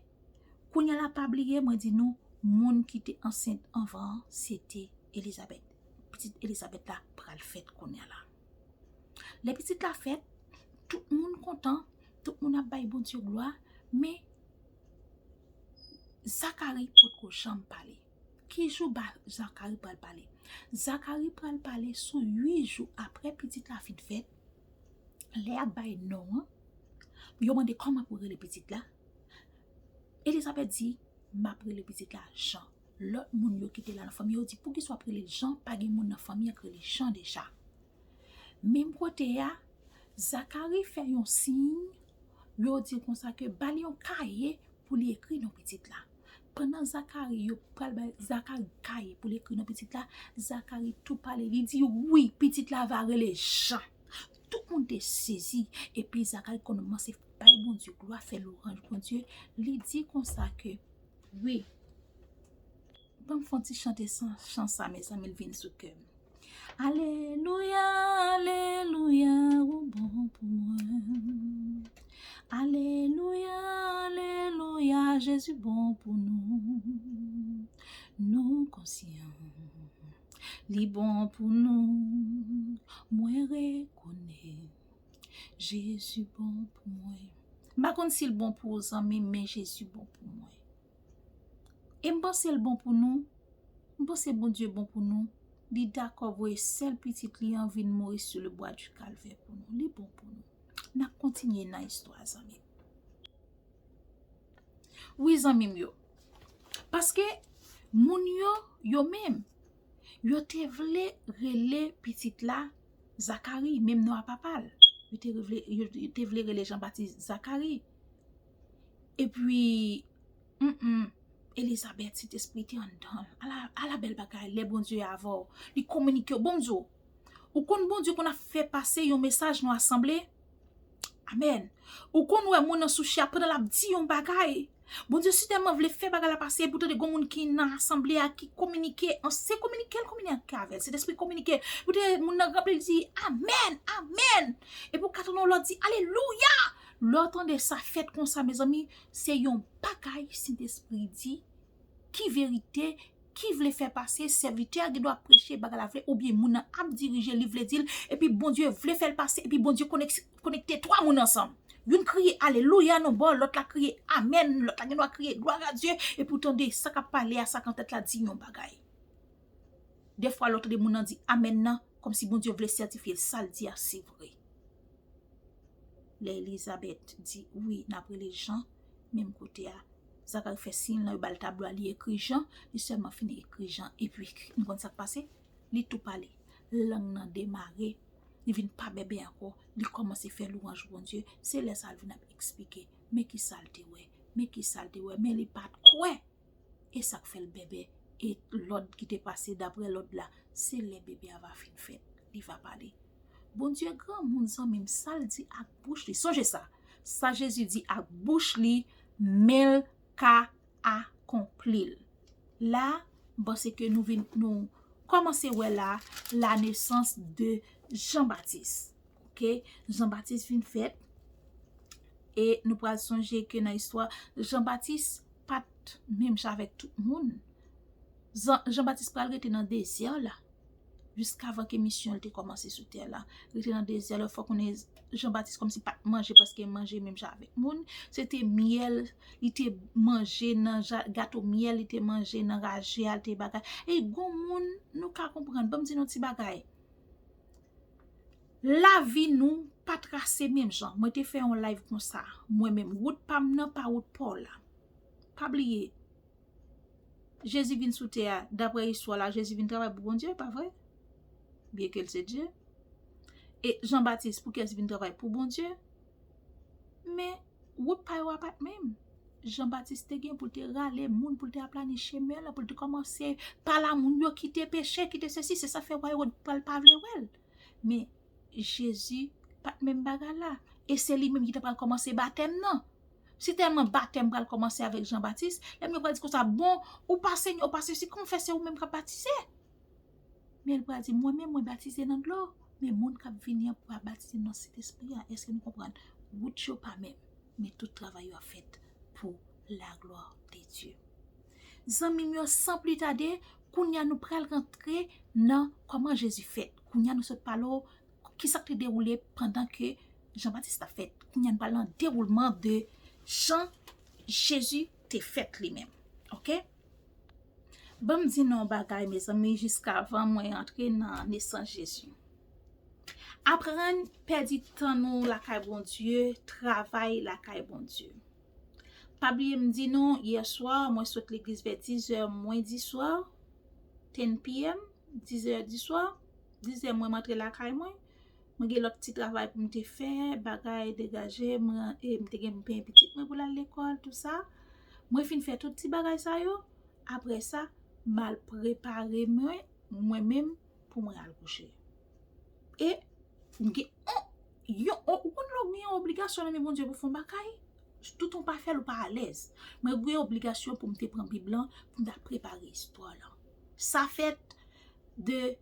Kounye a la, pa bliye, mwen di nou, moun ki te ansent anvan an, se te Elizabèt. Pitit Elizabèt la pral fèt kounye a la. Lè pitit la fèt, tout moun kontan, tout moun ap bay Bondye glwa, men Zakari potko janm pale. Ki jou ba Zakari pral pale? Zakari pral pale sou uit jou apre pitit la fin fèt. Lè y ap bay non an, yo mande kòman pou rele pitit la. Elizabèt di, "M ap rele pitit la Jan." Lòt moun yo ki te la nan fanmi yo di, "Poukisa w ap rele l Jan? Pa gen moun nan fanmi an k rele Jan deja." Menm kote a, Zakari fè yon siy, yo di konsa ke ba li yon kaye pou li ekri non pitit la. Pandan Zakari, yo pral bay Zakari kaye pou li ekri non pitit la, Zakari tou pale, li di, "Wi, pitit la va rele Jan." Tout moun te sezi, epi Zakari kòmanse bay Bondye glwa, fè lwanj Bondye. Li di konsa ke, wi, ban m fè yon ti chante san, chan sa, mezanmi, l vin sou kè m. Alelouya, alelouya, ou bon pou mwen. Alelouya, alelouya, Jezi bon pou nou. Nou konsyan, li bon pou nou. Mwen rekonèt, Jezi bon pou mwen. M pa konn si l bon pou ou, zanmi m, men Jezi bon pou mwen. E m panse l bon pou nou. M panse Bondye bon pou nou. Li dakò voye sèl pitit li an vin mouri sou le bwa di kalvè pou nou. Li bon pou nou. N ap kontinye nan istwa, zanmi m. Wi, zanmi m yo. Paske moun yo, yo menm, yo te vle rele pitit la Zakari, menm non a papa l. Yo te vle, yo te vle rele Jan Batis Zakari. Epi, mm, mm, Elizabèt, Sentespri te anndan l. Ala, ala bèl bagay, lè Bondye avè w, li kominike w. Bon, m di w, ou konn Bondye konn ap fè pase yon mesaj nan asanble? Amèn. Ou konn wè moun nan sou chè a pandan l ap di yon bagay, Bondye si tèlman vle fè bagay la pase, pou tande gon moun ki nan asanble a, ki kominike, an se kominike, l kominike avè l, Sentespri kominike, pou tande moun nan ranpli, l di, amèn, amèn. Epi w ka tande yon lòt di, alelouya. Lè w tande sa fèt konsa, mezanmi, se yon bagay Sentespri di, ki verite, ki vle fè pase, sèvitè a gen dwa preche bagay la vle, oubyen moun nan ap dirije, li vle di l, epi Bondye vle fè l pase, epi Bondye konekte twa moun ansanm. Youn kriye alelouya nan bò, lòt la kriye amèn, lòt la gen dwa kriye gloire à Dieu, epi w tande sa k ap pale a, sa k an tèt la di yon bagay. Dèfwa lè w tande moun nan di amèn nan, kòmsi Bondye vle sètifye l, sa l di a se vre. Lè Elizabèt di wi, n ap rele Jan, menm kote a, Zakari fè siy lan, yo ba l tablo a, li ekri Jan, li sèlman fin ekri Jan, epi nou konn sa k pase? Li tou pale. Lang nan demare, li vin pa bèbè ankò, li kòmanse fè lwanj Bondye, se lè sa l vin ap eksplike, men ki sa l te wè, men ki sa l te wè, men li pa t kwè. E sa k fè l bèbè, e lòd ki te pase daprè lòd la, se lè bebe a va fin fèt, li va pale. Bondye granmoun, zanmi m, sa l di ak bouch li, sonje sa, sa Jezi di ak bouch li, men l ka akonpli l. La, m panse ke nou vin, nou kòmanse wè la, la nesans de Jan Batis. Ok, Jan Batis vin fèt. E nou pral sonje ke nan istwa, Jan Batis pa t menm jan avèk tout moun. Jan Batis pral rete nan dezè la jiskavan ke misyon l te kòmanse sou tè la. Rete nan dezè la, fò konnen Jan Batis kòmsi pa t manje, paske manje menm jan avèk moun. Se te myèl, li te manje nan gato myèl, li te manje nan raje a, li te bagay. E gon moun, nou ka konprann, ban m di nou ti bagay. Lavi nou pa trase menm jan. Mwen te fè yon live konsa. Mwen menm, wout pa m nan pa wout pa w la. Pa bliye, Jezi vin sou tè a, daprè istwa la, Jezi vin travay pou Bondye, pa vre? Byenke l se Dye. E Jan Batis, poukiyès li vin travay pou Bondye? Men, wout pa yo a pa t menm. Jan Batis te gen pou l te rale moun, pou l te aplani chemen la, pou l te kòmanse pale a moun yo kite peche, kite sesi, se sa fè wa Ewòd pral pa vle wè l. Men, Jezi pa t menm bagay la. E se li menm ki te pral kòmanse batèm nan. Si tèlman batèm pral kòmanse avèk Jan Batis, lè moun yo pral di konsa, bon, ou pa Senyè, ou pa sesi, kòman fè se ou menm k ap batize? Men l pral di, mwen menm, mwen batize nan dlo, men moun k ap vini an pral batize nan Sentespri an. Èske nou konprann? Wout yo pa menm, men tout travay yo ap fèt pou la gloire de Dieu. Zanmi m yo, san pli tade, kounye a nou pral rantre nan kòman Jezi fèt. Kounye a nou sot pale w kisa k te dewoule pandan ke Jan Batis t ap fèt. Kounye a nou pral nan dewoulman de jan Jezi te fèt li menm. Ok? Ban m di nou yon bagay, mezanmi, jiskavan mwen antre nan nesans Jezi. Aprann pèdi tan nou lakay Bondye, travay lakay Bondye. Pa bliye m di nou, yè swa, mwen sot legliz vè diz è mwens dis swa, ten p.m., diz è di swa, diz è mwen m antre lakay mwen. Mwen gen lòt ti travay pou m te fè, bagay degaje, mwen, e m te gen pou m peye pitit mwen pou l al lekòl, tou sa. Mwen fin fè tout ti bagay sa yo, apre sa, m al prepare mwen, mwen menm, pou mwen al kouche. E m gen on, yon, on, ou konn lè w gen yon obligasyon nan men Bondye pou fè yon bagay, tout ou pa fè l, ou pa alèz. Mwen gen obligasyon pou m te pran Bib lan, pou m ta prepare istwa lan. Sa fèt de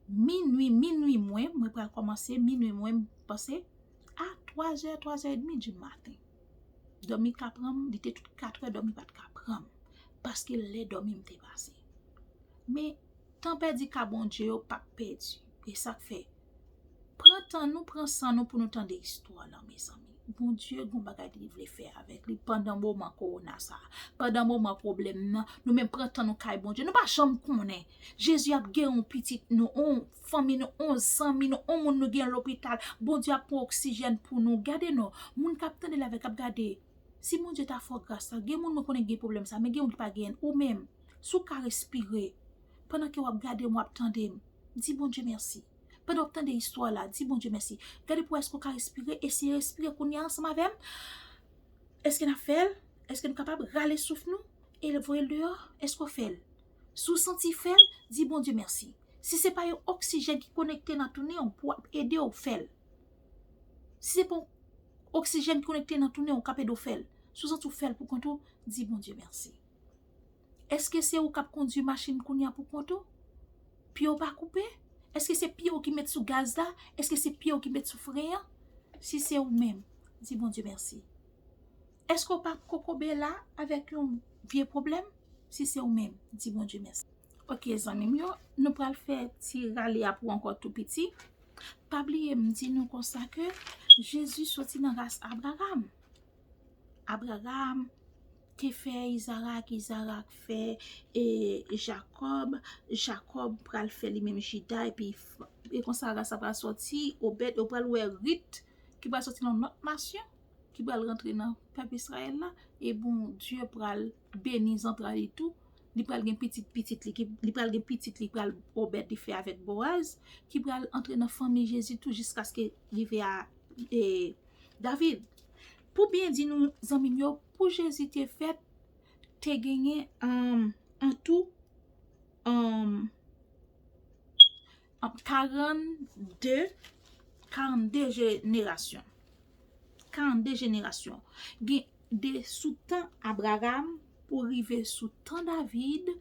minwi, minwi mwen, mwen pral kòmanse, minwi mwen, m panse, a twa zè, twa zè edmi di maten. Dòmi ka pran m, li te tout kat è, dòmi pa t ka pran m. Paske lè dòmi m te pase. Men, tan pèdi ka Bondye yo p ap pèdi. E sa k fè, pran tan nou, pran san nou pou nou tande istwa lan, mezanmi. Bondye gon bagay li vle fè avèk li pandan moman kowona sa a, pandan moman pwoblèm nan. Nou menm pran tan nou kay Bondye. Nou pa janm konnen. Jezi ap geri yon pitit nou, yon fanmi nou, yon zanmi nou, yon moun nou gen lopital. Bondye ap pran oksijèn pou nou. Gade non, moun k ap tande l avèk, k ap gade. Si Bondye ta fè w gras la, gen moun mwen konnen gen pwoblèm sa, men gen moun ki pa genyen l. Ou menm, si w ka respire, pandan ke w ap gade m, w ap tande m, di Bondye mèsi. Pandan w ap tande istwa la, di Bondye mèsi. Gade pou w wè èske w ka respire, eseye respire kounye a ansanm avè m. Èske n ap fè l? Èske nou kapab rale souf nou e voye l deyò? Èske w fè l? Si w santi fè l, di Bondye mèsi. Si se pa yon oksijèn ki konekte nan tounen w pou ap ede w fè l. Si se pa yon oksijèn ki konekte nan tounen w k ap ede w fè l, Si w santi w fè l pou kont ou, di Bondye mèsi. Èske se ou k ap kondui machin kounye a pou kont ou? Pye w pa koupe? Èske se pye w ki met sou gaz la? Èske se pye w ki met sou fren an? Si se ou menm, di Bondye mèsi. Èske w pa kokobe la avèk yon vye pwoblèm? Si se ou menm, di Bondye mèsi. Ok, zanmi m yo, nou pral fè ti rale a pou ankò tou piti. Pa bliye m di nou konsa ke Jezi soti nan ras Abraram. Abraram te fè Izarak, Izarak fè e Jakòb, Jakòb pral fè li menm Jida, epi e konsa ras la pral sòti, Obèd, ou pral wè Rit ki pral sòti nan lòt nasyon, ki pral rantre nan pèp Izrayèl la, e Bondye pral beni zantray li tou. Li pral gen pitit pitit li, ki, li pral gen pitit li pral Obèd li fè avèk Boaz, ki pral antre nan fanmi Jezi tou jiskaske rive a e, David. Pou byen di nou, zanmi m yo, pou Jezi te fèt, te genyen um, an tou um, um, karannde, karannde jenerasyon. Karannde jenerasyon. Gen de sou tan Abraram pou rive sou tan David,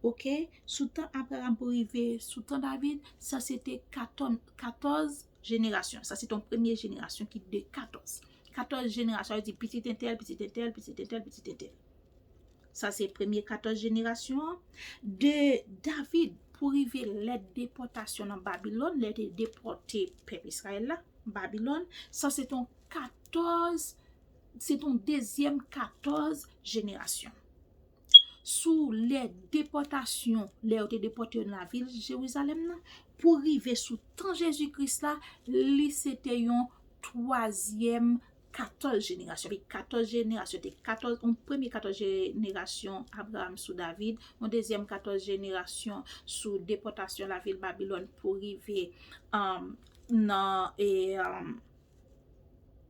ok? Sou tan Abraram pou rive sou tan David, sa se te katòz, katòz jenerasyon. Sa se ton premye jenerasyon ki de katòz. Katòz jenerasyon, yo di pitit entèl, pitit entèl, pitit entèl, pitit entèl. Sa se premye katòz jenerasyon an. De David pou rive lè depòtasyon nan Babilòn, lè te depòte pèp Izrayèl la, Babilòn, sa se ton katòz, se ton dezyèm katòz jenerasyon. Sou lè depòtasyon, lè yo te depòte yo nan lavil Jerizalèm nan, pou rive sou tan Jezi Kris la, li se te yon twazyèm katòz jenerasyon. Epi katòz jenerasyon, te katòz, yon premye katòz jenerasyon Abraram sou David, yon dezyèm katòz jenerasyon sou depòtasyon lavil Babilòn pou rive um, nan e, um,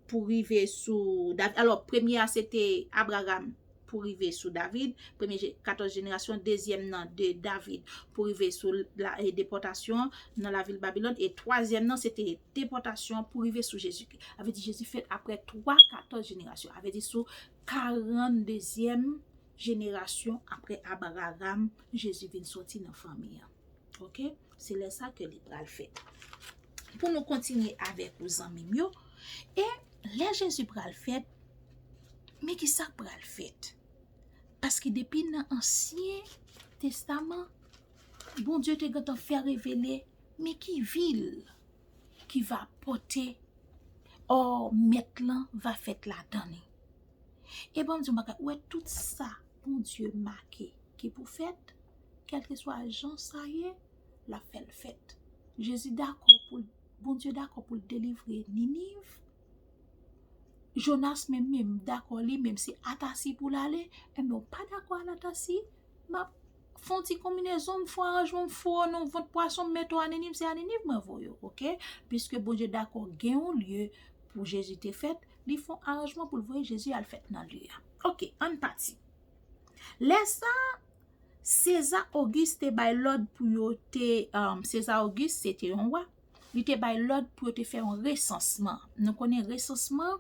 pou rive sou David. Alò, premye a se te Abraram pou rive sou David, premye katòz jenerasyon, dezyèm nan de David pou rive sou la, e, depòtasyon nan lavil Babilòn, e twazyèm nan se te depòtasyon pou rive sou Jezikri. Sa vle di Jezi fèt apre twa katòz jenerasyon. Sa vle di sou karanndezyèm jenerasyon apre Abraram, Jezi vin sòti nan fanmi an. Ok? Se lè sa ke li pral fèt. Pou nou kontinye avèk ou zanmi m yo, e lè Jezi pral fèt, men ki sa k pral fèt? Paske depi nan Ansyen Testaman, Bondye te gentan fè revele, men ki vil ki va pote ò mèt lan va fèt ladan li. E ban m di yon bagay, ou wè tout sa Bondye make ki pou fèt, kèlkeswa jan sa ye, l ap fè l fèt. Jezi dakò pou l, Bondye dakò pou l delivre Niniv. Jonas menm, menm dakò li menm se Atasi pou l ale, enben w pa dakò al Atasi, m ap fè yon ti konbinezon, m fè yon aranjman, m foure w nan yon vant pwason, m mete w a Niniv, se a Niniv mwen voye w, ok? Piske Bondye dakò gen yon lye pou Jezi te fèt, li fè yon aranjman pou l voye Jezi al fèt nan lye a. Ok, ann pati. Lè sa, Seza Ogis te bay lòd pou yo te, um, Seza Ogis se te yon wa, li te bay lòd pou yo te fè yon resansman. Nou konnen resansman,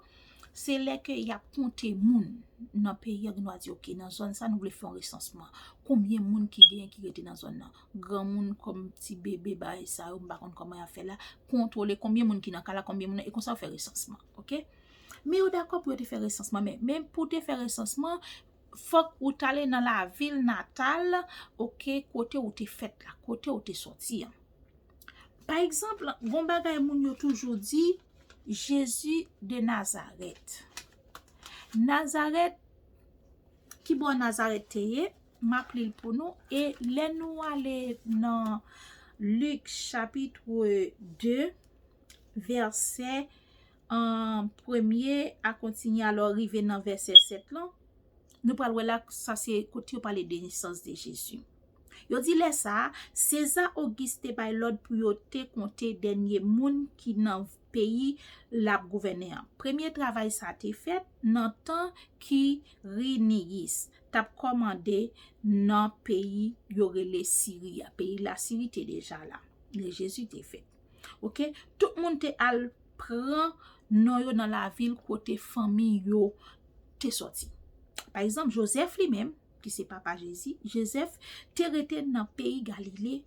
se lè ke y ap konte moun nan peyi an, nou a di, ok, nan zòn sa, nou vle fè yon resansman. Konbyen moun ki genyen ki rete nan zòn nan? Granmoun kòm ti bebe, bagay sa yo, m pa konn kòman y ap fè la. Kontwole konbyen moun ki nan kay la, konbyen moun, e konsa yo fè resansman, ok? Men yo dakò pou yo te fè resansman, men, men pou te fè resansman, fòk ou t ale nan lavil natal, ok, kote ou te fèt la, kote ou te sòti an. Pa egzanp, gon bagay moun yo toujou di, Jezi de Nazarèt. Nazarèt, ki bò Nazarèt te ye? M ap li l pou nou. E lè nou ale nan Lik chapit de, vèsè, an, premye a kontinye, alò rive nan vèsè sèt lan, nou pral wè la, sa se kote yo pale de nesans de Jezi. Yo di lè sa a, Seza Ogis te bay lòd pou yo te konte dènye moun ki nan peyi l ap gouvène an. Premye travay sa a te fèt nan tan Kiriniyis t ap kòmande nan peyi yo rele Siri a. Peyi Lasiri te deja la lè Jezi te fèt. Ok? Tout moun te al pran non yo nan lavil kote fanmi yo te sòti. Pa egzanp, Jozèf li menm, ki se papa Jezi, Jozèf te rete nan peyi Galile,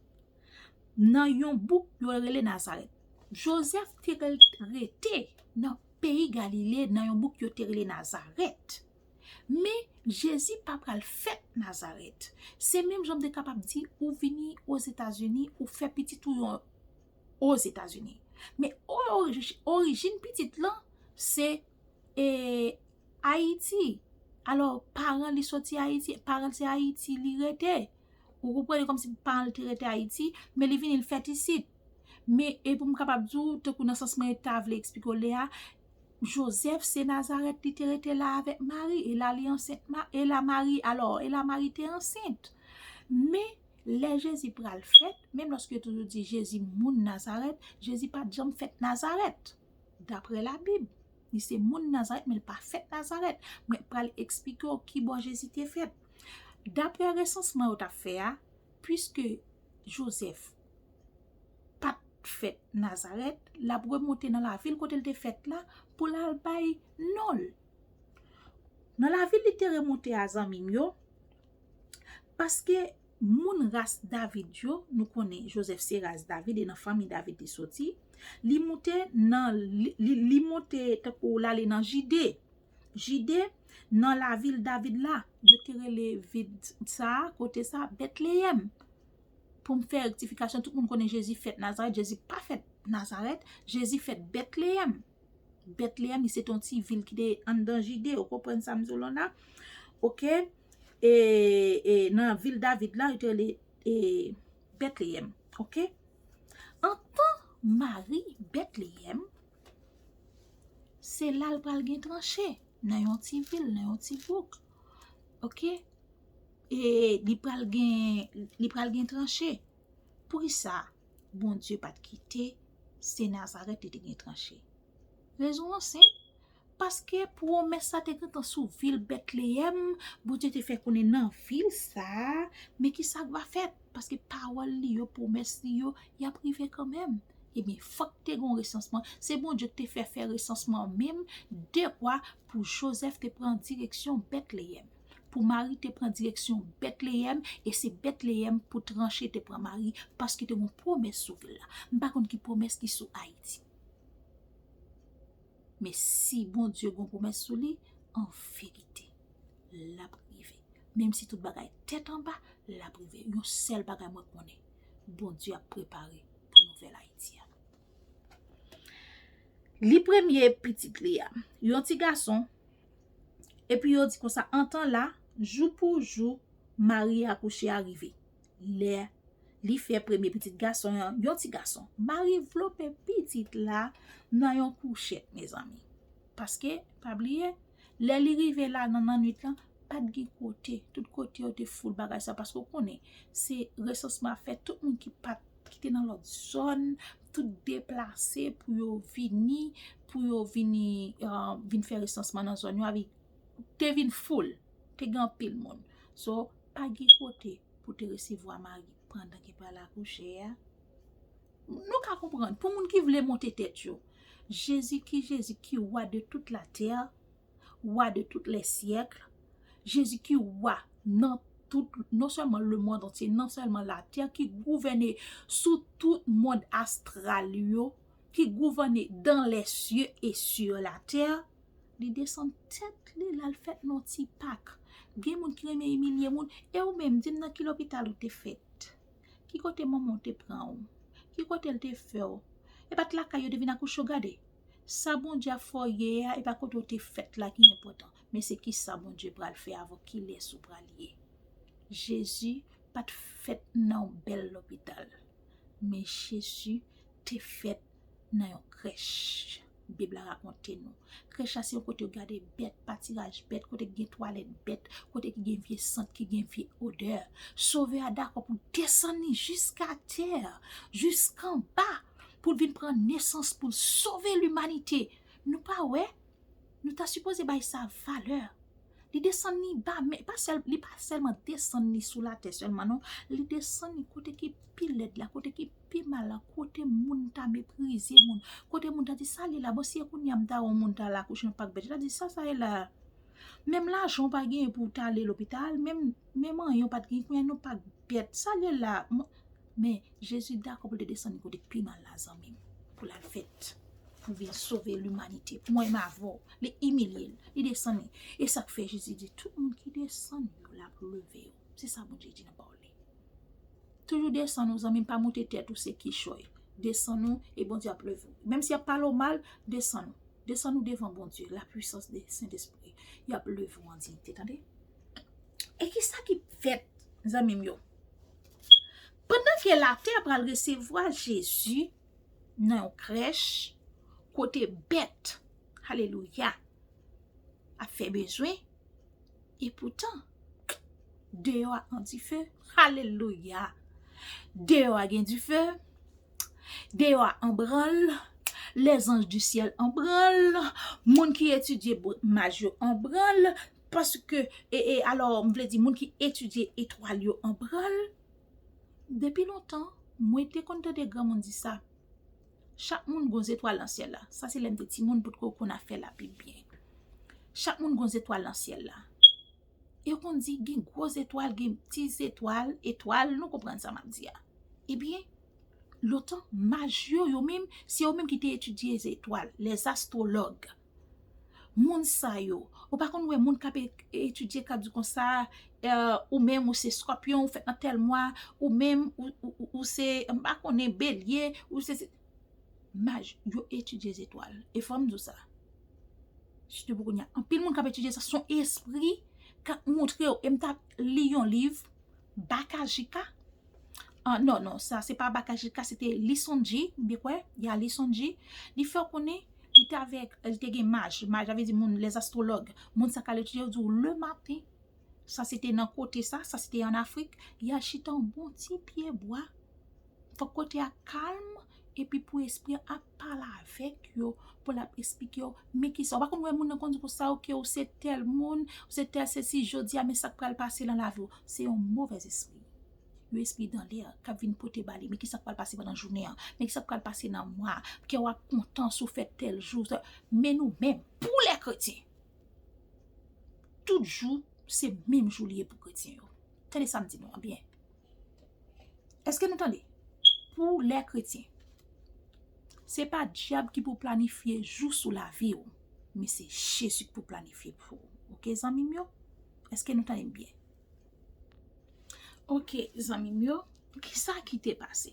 nan yon bouk yo rele Nazarèt. Jozèf te rete nan peyi Galile, nan yon bouk yo te rele Nazarèt. Men, Jezi pa pral fèt Nazarèt. Se menm jan m te kapab di ou vini Ozetazini, ou fè pitit ou yon Ozetazini. Men orijin pitit lan, se e, Ayiti. Alò, paran li soti Ayiti, paran li se Ayiti li rete. Ou konprann, kòmsi paran li te rete Ayiti, men li vini, li fèt isit. Men, e pou m kapab di w, tankou nan sans mwen ta vle eksplike w lè a, Jozèf se Nazarèt li te rete la avèk Mari, e la li ansent, e la Mari, alò, e la Mari te ansent. Men, lè Jezi pral fèt, menm lòske yo toujou di Jezi moun Nazarèt, Jezi pa t janm fèt Nazarèt. Daprè Labib, li se moun Nazarèt, men li pa fèt Nazarèt. Mwen pral eksplike w kibò Jezi te fèt. Daprè resansman yo t ap fè a, piske Jozèf pa t fèt Nazarèt, l ap remonte nan lavil kote l te fèt la pou l al bay non l. Nan lavil li te remonte a, zanmi m yo, paske moun ras David yo, nou konnen Jozèf se ras David e nan fanmi David li soti, li moute nan, li, li, li moute tankou l ale nan Jide. Jide, nan lavil David la, yo te rele vil sa a, kote sa, Betleyèm. Pou m fè rektifikasyon, tout moun konnen Jezi fèt Nazarèt, Jezi pa fèt Nazarèt, Jezi fèt Betleyèm. Betleyèm, li se te yon ti vil ki te anndan Jide, ou konprann sa m di w la? Oke? E, e nan vil David la, yo te rele, e, Betleyèm. Oke? Antan Mari Betleyèm, se la l pral gen tranche, nan yon ti vil, nan yon ti bouk. Oke? E li pral gen, li pral gen tranche. Poukisa Bondye pa t kite se Nazarèt li te gen tranche? Rezon an senp, paske pwomès la te gentan sou vil Betleyèm, Bondye te fè konnen nan vil sa a, men ki sa k va fèt? Paske pawòl li yo, pwomès li yo, y ap rive kanmenm. Ebyen, fòk te gen yon resansman. Se Bondye ki te fè fè resansman an menm, dekwa pou Jozèf te pran direksyon Betleyèm. Pou Mari te pran direksyon Betleyèm, e se Betleyèm pou tranche te pran Mari, paske te gen yon pwomès sou vil la. M pa konn ki pwomès ki sou Ayiti. Men si Bondye gen yon pwomès sou li, an verite, l ap rive. Menm si tout bagay tèt anba, l ap rive. Yon sèl bagay mwen konnen, Bondye ap prepare pou nouvèl Ayiti a. Li premye pitit li a, yon ti gason, epi yo di konsa, antan la, jou pou jou, Mari akouche a rive. Lè li fè premye pitit gason an, yon ti gason, Mari vlope pitit la nan yon kouchèt, mezanmi. Paske, pa bliye, lè li rive la nan nannwit lan, pa t gen kote. Tout kote yo te foul bagay sa, paske w konnen, se resansman ap fèt, tout moun ki pa t, ki te nan lòt zòn, tout deplase pou yo vini, pou yo vini, uh, vin fè resansman nan zòn yo, avè te vin foul, te gen anpil moun. So, pa gen kote pou te resevwa Mari pandan ke pral akouche a. Nou ka konprann, pou moun ki vle monte tèt yo, Jezi ki Jezi ki wa de tout la tè, wa de tout lè syèk, Jezi ki wa nan tout, non sèlman le monde entier, non sèlman la tè, ki gouvène sou tout mond astral yo, ki gouvène dans les cieux et sur la terre, li desann tèt li, l al fèt nan ti pak. Gen moun ki renmen imilye moun. E ou menm, di m nan ki lopital ou te fèt? Ki kote manman w te pran w? Ki kote l te fè w? E pa t lakay yo te vin akouche w? Gade, sa Bondye ap fè w ye a, e pa kote w te fèt la ki enpòtan, men se ki sa Bondye pral fè avè w, kilès ou pral ye. Jezi pa t fèt nan yon bèl lopital, men Jezi te fèt nan yon krèch. Bib la rakonte nou. Krèch la se yon kote yo gade bèt, patiraj bèt, kote ki gen twalèt bèt, kote ki gen vye sant, ki gen vye odè. Sovè a dakò pou desann li jiska tè, jiskanba, pou l vin pran nesans, pou l sove limanite. Nou pa wè? Nou ta sipoze bay sa valè. Li desann li ba, men pa sèl, li pa sèlman desann li sou latè sèlman, non. Li desann li kote ki pi lèd la, kote ki pi mal la, kote moun ta meprize moun, kote moun ta di, "Sa li la?" Bon, si e kounye a m ta wè yon moun ta al akouche nan pak bèt, yo ta di, "Sa, sa ye la?" Menm lajan w pa genyen pou w t ale lopital, menm, menm anyen w pa t genyen, kounye a nan pak bèt. Sa l ye la? M-, men Jezi dakò pou l te desann kote k pi mal la, zanmi m, pou l al fèt, pou vin sove limanite. Mwen menm avè w, li imilye l, li desann li. E sa k fè Jezi di, tout moun ki desann yo, l ap leve yo. Se sa Bondye di nan pawòl li. Toujou desann ou, zanmi m, pa moute tèt ou, se kichòy. Desann ou, e Bondye ap leve w. Menm si y ap pale w mal, desann ou. Desann ou devan Bondye, la puissance de Saint-Esprit. Y ap leve w an diyite, tande? E ki sa ki fèt, zanmi m yo? Pandan ke latè pral resevwa Jezi nan yon krèch, kote bèt, alelouya, ap fè bezwen, e poutan, deyò a an dife, alelouya, deyò a gen dife, deyò a an branl, lèzanj di syèl an branl, moun ki etidye bo-, maj yo an branl, paske, e, e, alò, m vle di, moun ki etidye etwal yo an branl. Depi lontan, mwen te konn tande granmoun di sa. Chak moun gon zetwal nan syèl la. Sa se lè m te timoun, poutko w konn afè la pi byen. Chak moun gon zetwal nan syèl la. E yo konn di, gen gwo zetwal, gen ti zetwal, etwal, nou konprann sa m ap di a. Ebyen, lontan, maj yo, yo menm, se yo menm ki te etidye zetwal, les astrologues. Moun sa yo, ou pa konn wè moun k ap e-, etidye, k ap di konsa, eh, ou menm, ou se Scorpion, ou fèt nan tèl mwa, ou menm, ou, ou, ou, ou se, m pa konnen, Bélier, ou se, se, maj, yo etidye zetwal. E fò m di w sa. Sitou pou kounye a. Anpil moun k ap etidye sa, se yon espri k ap montre w. E m t ap li yon liv, Bakajika. Ah, non, non, sa se pa Bakajika, se te Lisonji, m byen kwè, ya Lisonji. Li fè w konnen, li te avèk, li te gen maj. Maj, sa vle di moun, les astrologues. Moun sa k al etidye, yo di w, le maten, sa se te nan kote sa, sa se te an Afrik, y al chita yon bon ti pye bwa. Fòk kote a kalm, epi pou espri an ap pale avèk yo, pou l ap esplike yo, men kisa, ou pa konn wè moun nan konn di konsa, oke, ou se tèl moun, ou se tèl sesi, jodi a, men sa k pral pase nan lavi w. Se yon movèz espri. Yon espri dan lè k ap vin pote ba li, men kisa k pral pase pandan jounen an, men kisa k pral pase nan mwa, kè w ap kontan si w fèt tèl jou, sa. Men nou menm, pou lè kretyen, tout jou, se menm jou li ye pou kretyen yo. Tande sa m di nou an byen. Èske nou tande? Pou lè kretyen, se pa dyab ki pou planifye jou sou lavi w, men se Jezi ki pou planifye pou ou. Oke, zanmi m yo? Èske nou tande m byen? Oke, zanmi m yo, kisa ki te pase?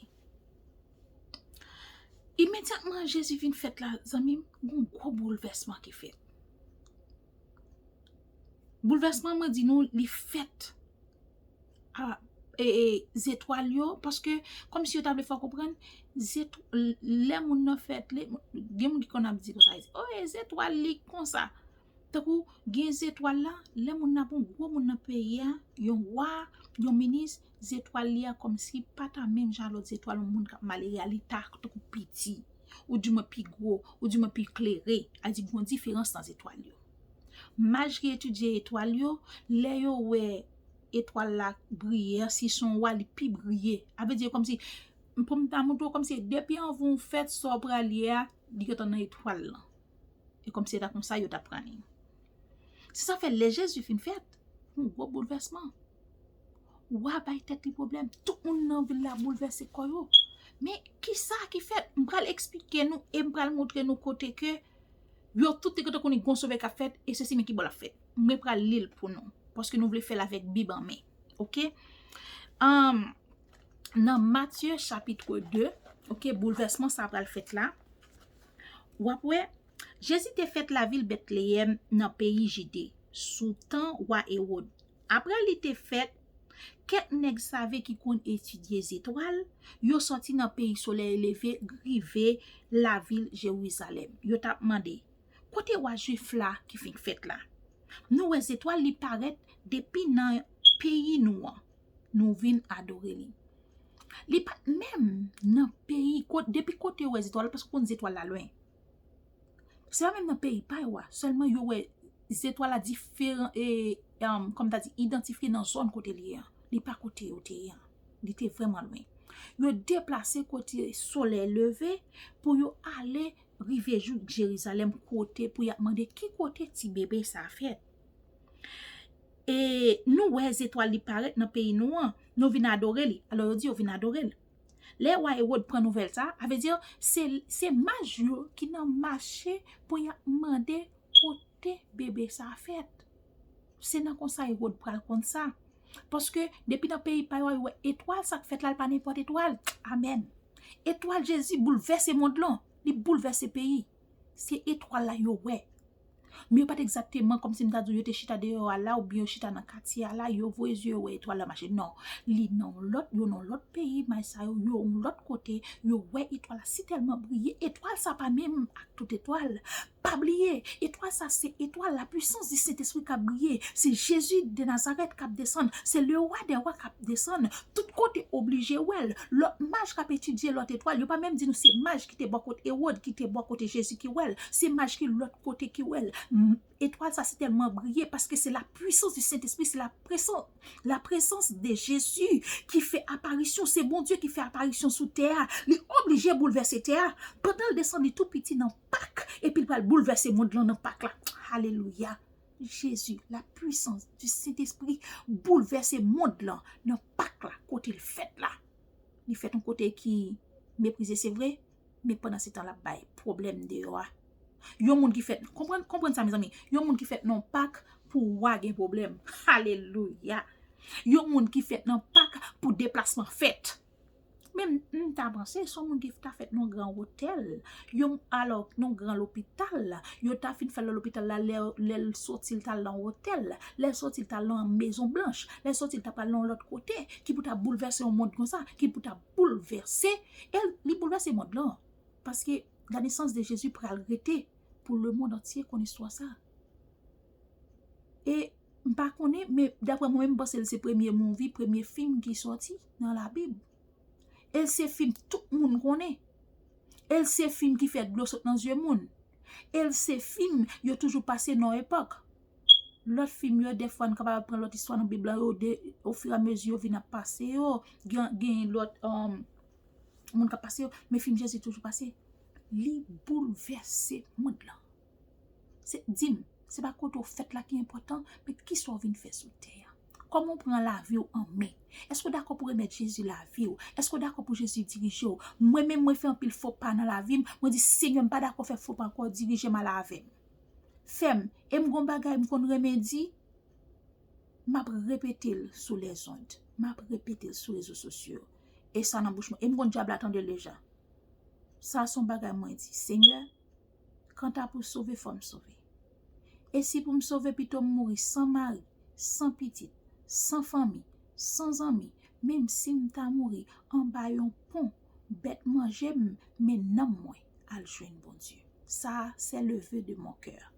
Imedyatman Jezi vin fèt la, zanmi m, gon gwo boulvèsman ki fèt. Boulvèsman, mwen di nou, li fèt a, e, e, zetwal yo, paske, kòmsi yo ta vle fè w konprann, zetw-, lè moun nan fèt, li, gen moun ki konn ap di konsa, o, e zetwal li konsa. Tankou, gen zetwal la, lè moun nan, pou yon gwo moun nan peyi a, yon wa, yon minis, zetwal li a kòmsi pa ta menm jan lòt zetwal, yon moun k ap malere a, li ta tankou piti, ou di mwen pi gwo, ou di mwen pi klere, a di gon diferans nan zetwal yo. Maj ki etidye etwal yo, lè yo wè etwal la briye, si se yon wa, li pi briye. A vle di kòmsi, pou m ta montre w kòmsi depi anvan w fèt, sa w pral ye a, li gentan nan etwal lan. E kòmsi se ta konsa yo t ap pran li. Se sa fè lè Jezi fin fèt, yon gwo boulvèsman. Wa bay tèt li pwoblèm, tout moun nan vil la boulvèse kò yo. Men kisa ki fèt? M pral eksplike nou e m pral montre nou kote ke yo tout te gentan konnen gon sovè k ap fèt e sesi men kibò l ap fèt. Mwen pral li l pou nou, paske nou vle fè l avèk Bib an men. Oke? Ann, nan Matye chapit de, oke, boulvèsman sa pral fèt la. W ap wè, Jezi te fèt lavil Betleyèm nan peyi Jide, sou tan wa Ewòd. Apre li te fèt, kèk nèg save ki konn etidye zetwal, yo sòti nan peyi solèy leve, rive lavil Jerizalèm. Yo t ap mande, kote wa Jwif la ki fin fèt la? Nou wè zetwal li parèt depi nan peyi nou an. Nou vin adore li. Li pa t menm nan peyi, kot-, depi kote yo wè zetwal la, paske w konn zetwal la lwen. Se pa menm nan peyi pa yo a, sèlman yo wè zetwal la diferan, e, em, kòm ta di, idantifye nan zòn kote li ye an. Li pa kote yo te ye an. Li te vrèman lwen. Yo deplase kote solèy leve pou yo ale rive jouk Jerizalèm kote pou y ap mande ki kote ti bebe sa fèt. E nou wè zetwal li parèt nan peyi nou an, nou vin adore li. Alò yo di yo vin adore l. Lè wa Ewòd pran nouvèl sa, a vle di se, se maj yo ki nan mache pou y ap mande kote bebe sa fèt. Se nan konsa Ewòd pral konn sa. Paske depi nan peyi pa yo a, yo wè etwal sa k fèt la, l pa nenpòt etwal. Amèn. Etwal Jezi boulvèse mond lan, li boulvèse peyi. Se etwal la yo wè. Men yo pa t egzakteman kòmsi m ta di w yo te chita deyò a la oubyen yo chita nan katye a la, yo voye zye yo wè etwal la mache. Non, li nan yon lòt, yo nan yon lòt peyi, may sa yo, yo yon lòt kote, yo wè etwal la si tèlman briye. Etwal sa pa menm ak tout etwal. Pa bliye, etwal sa se etwal la puissance du Saint-Esprit k ap briye. Se Jezi de Nazarèt k ap desann. Se le wa dè wa k ap desann. Tout kote oblije wè l. Lòt maj k ap etidye lòt etwal, yo pa menm di nou se maj ki te bò kote Ewòd, ki te bò kote Jezi ki wè l. Se maj ki lòt kote ki wè l. M, etwal sa si tèlman briye paske se la puissance du Saint-Esprit, se la présence, la présence de Jésus ki fè aparisyon. Se Bondye ki fè aparisyon sou tè a. Li oblije boulvèse tè a. Pandan l desann, li tou piti nan Pak, epi l pral boulvèse mond lan nan Pak la. Alelouya. Jezi, la puissance du Saint-Esprit boulvèse mond lan nan Pak la, kote l fèt la. Li fèt yon kote ki meprize, se vre, men pandan se tan l ap bay pwoblèm deyò a. Yon moun ki fèt, konprann, konprann sa, mezanmi. Yon moun ki fèt nan Pak pou wa gen pwoblèm. Alelouya. Yon moun ki fèt nan Pak pou deplasman fèt. Men m, m ta panse se yon moun ki ta fèt nan gran otèl. Yon, alò, nan gran lopital. Yo ta fin fè l nan lopital la, lè, lè l soti, l t al nan otèl. Lè l soti, l t al nan Mezon Blanch. Lè l soti, l ta pral nan lòt kote. Ki pou ta boulvèse yon mond konsa. Ki pou ta boulvèse. E li boulvèse mond lan. Paske la naissance de Jésus pral rete pou lemonn antye konn istwa sa. E m pa konnen, men daprè mwen menm, m panse l se premye movie, premye fim ki sòti nan Labib. E l se fim tout moun konnen. E l se fim ki fè dlo sot nan zye moun. E l se fim yo toujou pase nan epòk. Lòt fim yo, dèfwa, n kapab pran lòt istwa nan Bib la, yo de, ofiramezi yo vin ap pase yo, gen, gen lòt, um, moun k ap pase yo, men fim Jezi toujou pase. Li boulvèse mond lan. Se, di m, se pa kote w fèt la ki enpòtan, men kisa w vin fè sou tè a. Kòman w pran lavi w an men? Èske w dakò pou remèt Jezi lavi w? Èske w dakò pou Jezi dirije w? Mwen menm, mwen fè anpil fo pa nan lavi m. Mwen di, Senyè, m pa dakò fè fo pa ankò, dirije m, ale avè m. Fè m. E m gon bagay m konn renmen di, m ap repete l sou lèzond. M ap repete l sou rezo sosyo yo. E sa nan bouch mwen. E m konn dyab la tande l deja. Sa se yon bagay mwen di, Senyè, kanta pou sove, fò m sove. E si pou m sove, pito m mouri san mari, san pitit, san fanmi, san zanmi, menm si m ta mouri anba yon pon, bèt manje m, men nanm mwen al jwenn Bondye. Sa, c'est le vœu de mon cœur.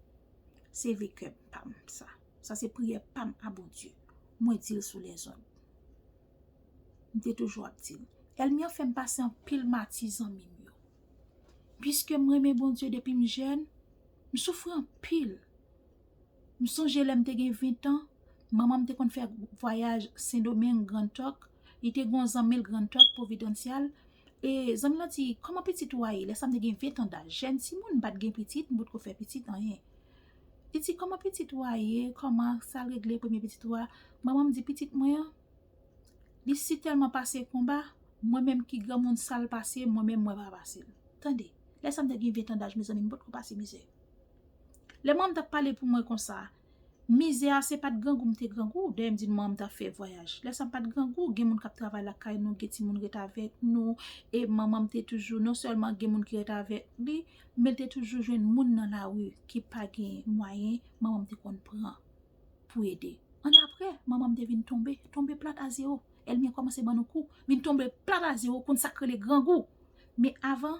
Se ve kè pa m sa. Sa se priyè pa m a Bondye. Mwen di l sou lèzond. M te toujou ap di l. Ènmi an fè m pase anpil mati, zanmi m yo. Piske m renmen Bondye depi m jèn, m soufri anpil. M sonje lè m te gen ven tan, manman m te konn fè vwayaj Sendomeng, Grand Turk. Li te gen yon zanmi l Grand Turk, Providencial. E zanmi l lan di, "Kòman pitit ou a ye?" Lè sa m te gen ven tan daj, jèn timoun, m pa t gen pitit, m potko fè pitit, anyen. Li di, "Kòman pitit ou a ye? Kòman sa l regle premye pitit ou a?" Manman m di, "Pitit mwen an, li si tèlman pase konba, mwen menm ki granmoun sa l pase, mwen menm mwen pa pase l." Tande, lè sa m te gen ven tan daj, mezanmi, m potko pase mizè. Lè manman m t ap pale pou mwen konsa, mizè a se pa t grangou m te grangou, dayè m di n manman m t ap fè vwayaj. Lè sa m pa t grangou, gen moun k ap travay lakay nou, gen timoun ret avèk nou, e manman m te toujou, non sèlman gen moun ki ret avèk li, men l te toujou jwenn moun nan lari ki pa gen mwayen, manman m te konn pran pou ede. Annapre, manman m te vin tonbe, tonbe plat a zewo. Ènmi an kòmanse ban nou kou, vin tonbe plat a zewo, konn sa k rele grangou. Men avan,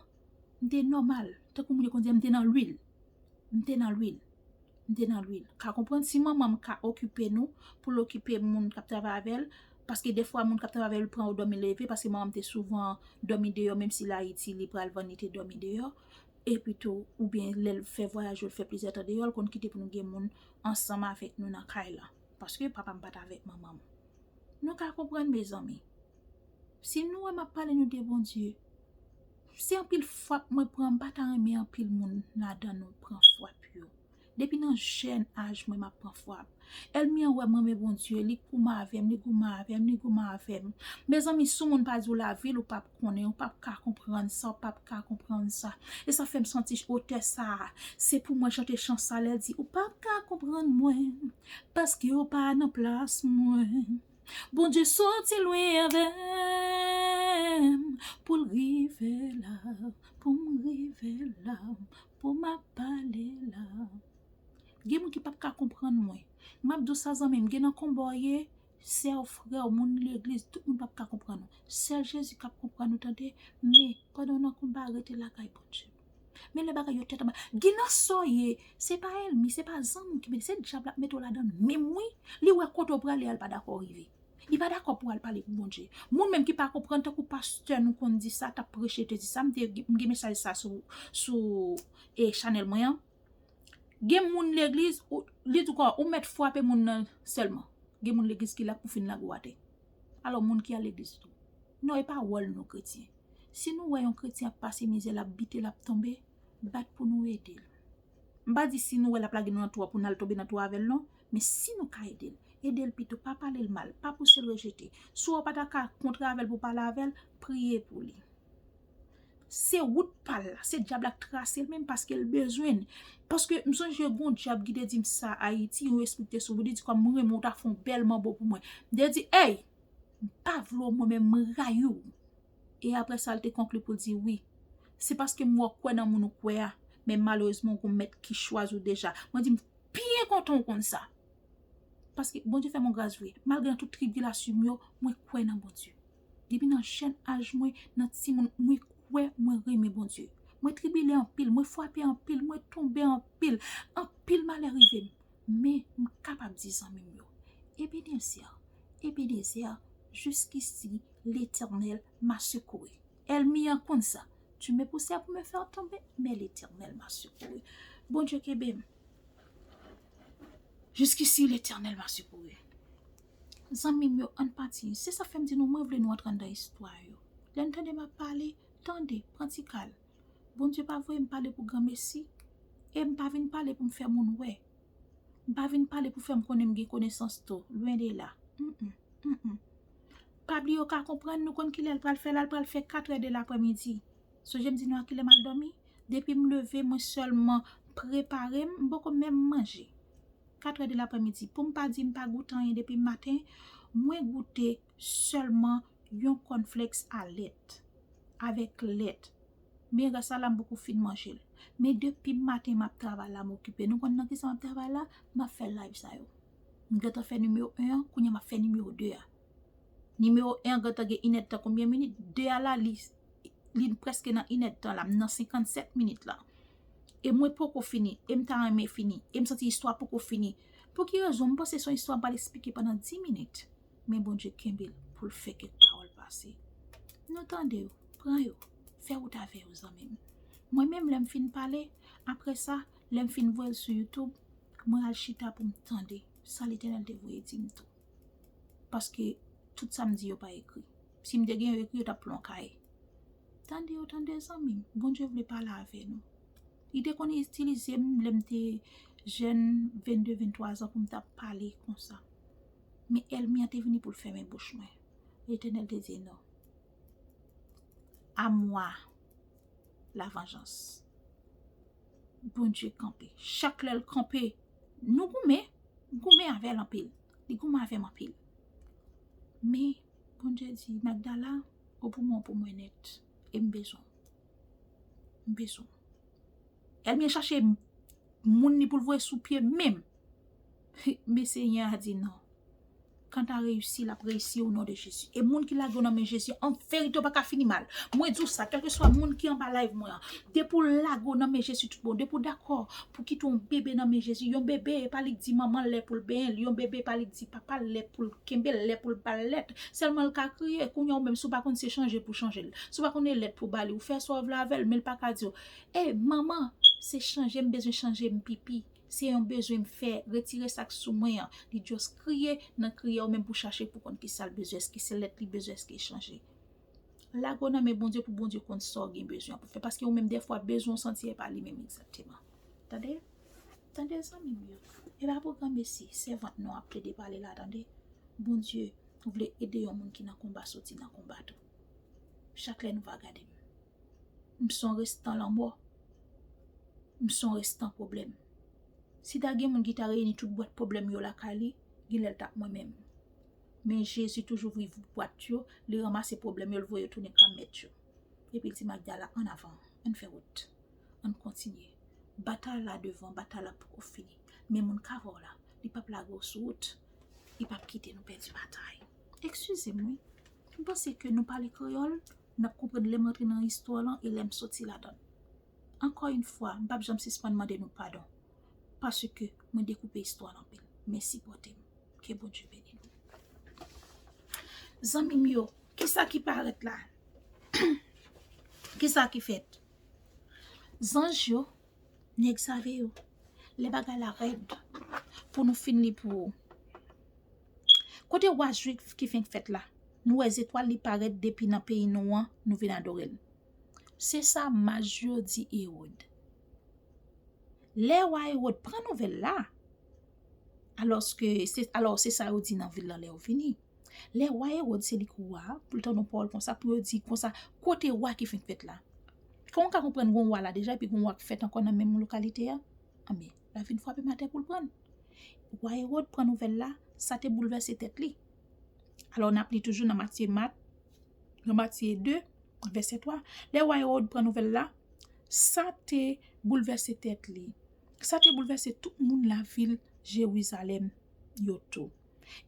m te nòmal, tankou moun yo konn di, m te nan lwil. M te nan lwil. M te nan lwil. Ka konprann si manman m ka okipe nou, pou l okipe moun k ap travay avè l, paske defwa moun k ap travay avè l pran yo dòmi leve, paske manman m te souvan dòmi deyò, menm si l Ayiti, li pral vann, li te dòmi deyò. Epi tou, oubyen lè l fè vwayaj yo, l fè plizyè tan deyò, l konn kite pou nou gen moun ansanm avèk nou nan kay la. Paske papa m pa t avèk manman m. Nou ka konprann, mezanmi. Si nou wè m ap pale nou de Bondye, se anpil fwap mwen pran, m pa ta renmen anpil moun ladan nou pran fwap yo. Depi nan jèn aj mwen, m ap pran frap. Ènmi an wè m renmen Bondye, li goumen avè m, li goumen avè m, li goumen avè m. Mezanmi, si yon moun pa di w lavi l, ou p ap konnen, ou p ap ka konprann sa, ou p ap ka konprann sa. E sa fè m santi otè sa a. Se pou mwen chante chan sa lè l di, ou p ap ka konprann mwen, paske ou pa nan plas mwen. Bondye soti lwen avè m pou l rive la, pou m rive la, pou m ap pale la. Gen moun ki p ap ka konprann mwen. M ap di w sa, zanmi m, gen nan konba w ye, sè w, frè w, moun legliz, tout moun p ap ka konprann ou. Sèl Jezi k ap konprann ou, tande. Men, pandan w nan konba, rete lakay Bondye. Men lè bagay yo tèt anba. Gen nan sa w ye, se pa ènmi, se pa zanmi w ki mete, se dyab la k mete w ladan l menm wi. Li wè kote w prale a, li pa dakò w rive. Li pa dakò pou w al pale pou Bondye. Moun menm ki pa konprann, tankou pastè nou konn di sa, t ap preche, te di sa, m te, m gen mesaj sa sou, sou e chanèl mwen an. Gen moun legliz, ou, li di w, ou mèt frape moun nan sèlman. Gen moun legliz ki la pou fin lage w atè. Alò, moun ki al legliz tou. Non, e pa wòl nou kretyen. Si nou wè yon kretyen ap pase mizè, l ap bite, l ap tonbe, bat pou nou ede l. M pa di si nou wè l ap lage nou nan twou a pou n al tonbe nan twou avè l non, men si nou ka ede l, ede l pito, pa pale l mal, pa pouse l rejete. Si w pa ta ka kontre avè l pou pale avè l, priye pou li. Se wout pa l la, se dyab la k trase l menm paske l bezwen n. Paske m sonje gon dyab ki te di m sa Ayiti, yon espri ki te sou li, li di kòm m renmen w, w ta fè yon bèl manbo pou mwen. Li te di, ey, m pa vle w mwen menm, m rayi w. E apre sa, l te konkli pou l di wi. Se paske m wè w kwè nan moun ou kwè a, men malerezman, w gon mèt ki chwazi w deja. Mwen di m byen kontan w konn sa. Paske Bondye fè m yon gras vre. Malgre nan tout tribilasyon m yo, mwen kwè nan Bondye. Depi nan jèn aj mwen, nan timoun, mwen kwè mwen renmen Bondye. Mwen tribile anpil, mwen frape anpil, mwen tonbe anpil. Anpil malè rive m. Men m kapab di zanmi m yo, Ebenezer, Ebenezer, jusqu'ici l'Éternel m'a secouru. Ènmi an konn sa. Tu me poussais pour me faire tomber, mais l'Éternel m'a secouru. Bondye kenbe m. Jusqu'ici l'Éternel m'a secouru. Zanmi m yo, ann pati. Se sa fè m di nou, mwen vle nou antre anndan istwa yo. Lè n tande m ap pale, tande, pran ti kal. Bondye pa voye m pale pou granmesi, e m pa vin pale pou m fè moun wè. M pa vin pale pou fè m konnen m gen konesans tou, lwen de la. Mm, mm, mm, mm. Pa bliye w ka konprann, nou konn kilè l pral fè la, l pral fè katrè de laprèmidi. Sonje m di nou a kilè m al dòmi? Depi m leve, mwen sèlman prepare m, m poko menm manje. Katrè de laprèmidi. Pou m pa di m pa goute anyen depi maten, mwen goute sèlman yon cornflakes a lèt, avèk lèt. Men rès la, m poko fin manje l. Men depi maten, m ap travay la, m okipe. Nou konn nan kisa m ap travay la? M ap fè live sa yo. M gentan fè nimewo en an, kounye a m ap fè nimewo de a. Nimewo en an gentan gen inèdtan konbyen minit? De a la, li, li prèske nan inèdtan la. M nan senkannsèt minit la. E mwen poko fini. E m ta renmen fini. E m santi istwa poko fini. Pou ki rezon? M panse se yon istwa m pral eksplike pandan dis minit. Men Bondye kenbe l pou l fè kèk pawòl pase. Nou tande yo, pran yo, fè wout avè yo, zanmi m. Mwen menm, lè m fin pale, apre sa, lè m fin voye l sou YouTube, mwen al chita pou m tande sa Letènèl te voye di m tou. Paske tout sa m di yo pa ekri. Si m te gen yo ekri, yo t ap pran yon kaye. Tande yo, tande zanmi m. Bondye vle pale avè nou. Li te konn itilize m lè m te jèn, vennde, venntwa zan, pou m ta pale konsa. Men ènmi an te vini pou l fèmen bouch mwen. Letènèl te di non. À moi la vengeance. Bondye kanpe. Chak lè l kanpe, nou goumen. M goumen avè l anpil. Li goumen avè m anpil. Men, Bondye di, Magdala, ou pou mwen, ou pou mwen nèt. E m bezwen w. M bezwen w. Ènmi an chache moun li pou l voye sou pye m menm. Men Senyè a di non. Kanta reyisi, l ap reyisi o non de Jezi. E moun ki lage w nan men Jezi, an verite, w pa ka fini mal. Mwen di w sa, kèlkeswa moun ki anba live mwen an, depi w lage w nan men Jezi tout bon, depi w dakò pou kite yon bebe nan men Jezi, yon bebe, e pa li k di manman l lè pou l benyen l, yon bebe, e pa li k di papa l lè pou l kenbe l, lè pou l ba l lèt. Sèlman l ka kriye, kounye a ou menm, si w pa konn se chanje pou chanje l, si w pa konn e lèt pou ba li, ou fè sa w vle avè l, men l pa ka di w, ey, manman, se chanje, m bezwen chanje m pipi. Se yon bezwen m fè, retire sa k sou mwen an. Li just kriye, nan kriye ou menm pou chache pou konn kisa l bezwen, èske se lèt li bezwen, èske l chanje. Lage w nan men Bondye pou Bondye konn sa w gen bezwen pou fè, paske ou menm dèfwa bezwen w santi e pa li menm egzakteman. Tande? Tande, zanmi m yo. E pa pou granmesi, sèvant nou ap plede pale la, tande. Bondye vle ede yon moun ki nan konba soti nan konba tou. Chak lè nou va gade m, m se yon restan lanmò. M se yon restan pwoblèm. Si ta gen moun ki ta reyini tout bwat pwoblèm yo lakay li, genlè l t ap mwen menm. Men Jezi toujou ouvri bwat yo, li ranmase pwoblèm yo, l voye yo tounen ka mèt yo. Epi l di Magda la, ann avan, ann fè wout, ann kontinye. Batay la devan, batay la poko fini. Men moun k avè w la, li p ap lage w sou wout, li p ap kite nou pèdi batay. Eskize m, wi. M panse ke nou pale kreyòl, n ap konprann lè m antre nan istwa lan e lè m soti ladan l. Ankò yon fwa, m p ap janm sispann mande nou padon, paske mwen dekoupe istwa lan anpil. Men sipòte m. Ke Bondye beni nou. Zanmi m yo, kisa ki parèt la? Kisa ki fèt? Zanj yo, nèg save yo, lè bagay la rèd, pou nou fin li pou ou. Kote wa Jwif ki fenk fèt la? Nou wè zetwal li parèt depi nan peyi nou an, nou vin adore l. Se sa maj yo di Ewòd. Lè wa Ewòd pran nouvèl la, alòske se, alò se sa yo di nan vil lan lè yo vini. Lè wa Ewòd se li ki wa a, pou l tande yon pawòl konsa, pou yo di konsa, kote wa ki fenk fèt la? Kòman w ka konprann gon wa la deja, epi gon wa k fèt ankò nan menm lokalite a? Anben, l ap vin frape m atè pou l prann. Wa Ewòd pran nouvèl la, sa te boulvèse tèt li. Alò, n ap li toujou nan Matye, Mat, nan Matye de, vèsè twa. Lè wa Ewòd pran nouvèl la, sa te boulvèse tèt li. Sa te boulvèse tout moun lavil Jerizalèm yo tou.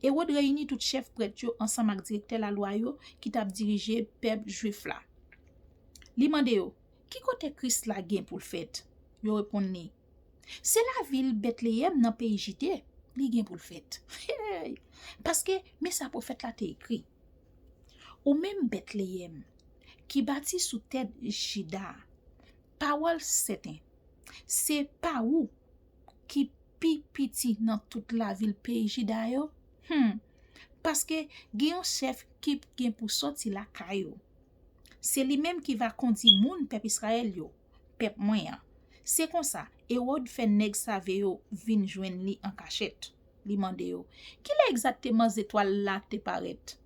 Ewòd reyini tout chèf prèt yo ansanm ak direktè lalwa yo ki t ap dirije pèp Jwif la. Li mande yo, ki kote Kris la gen pou l fèt? Yo reponn li, se lavil Betleyèm nan peyi Jide li gen pou l fèt. Paske, men sa pwofèt la te ekri, ou menm Betleyèm, ki bati sou tèt Jida, pawòl sèten, se pa ou ki pi piti nan tout lavil peyi Jida yo? Hmm. Paske gen yon chèf ki gen pou sòti lakay ou. Se li menm ki va kondi moun pèp Izrayèl yo, pèp mwen an. Se konsa, Ewòd fè nèg save yo vin jwenn li an kachèt. Li mande yo, kilè egzakteman zetwal la te parèt?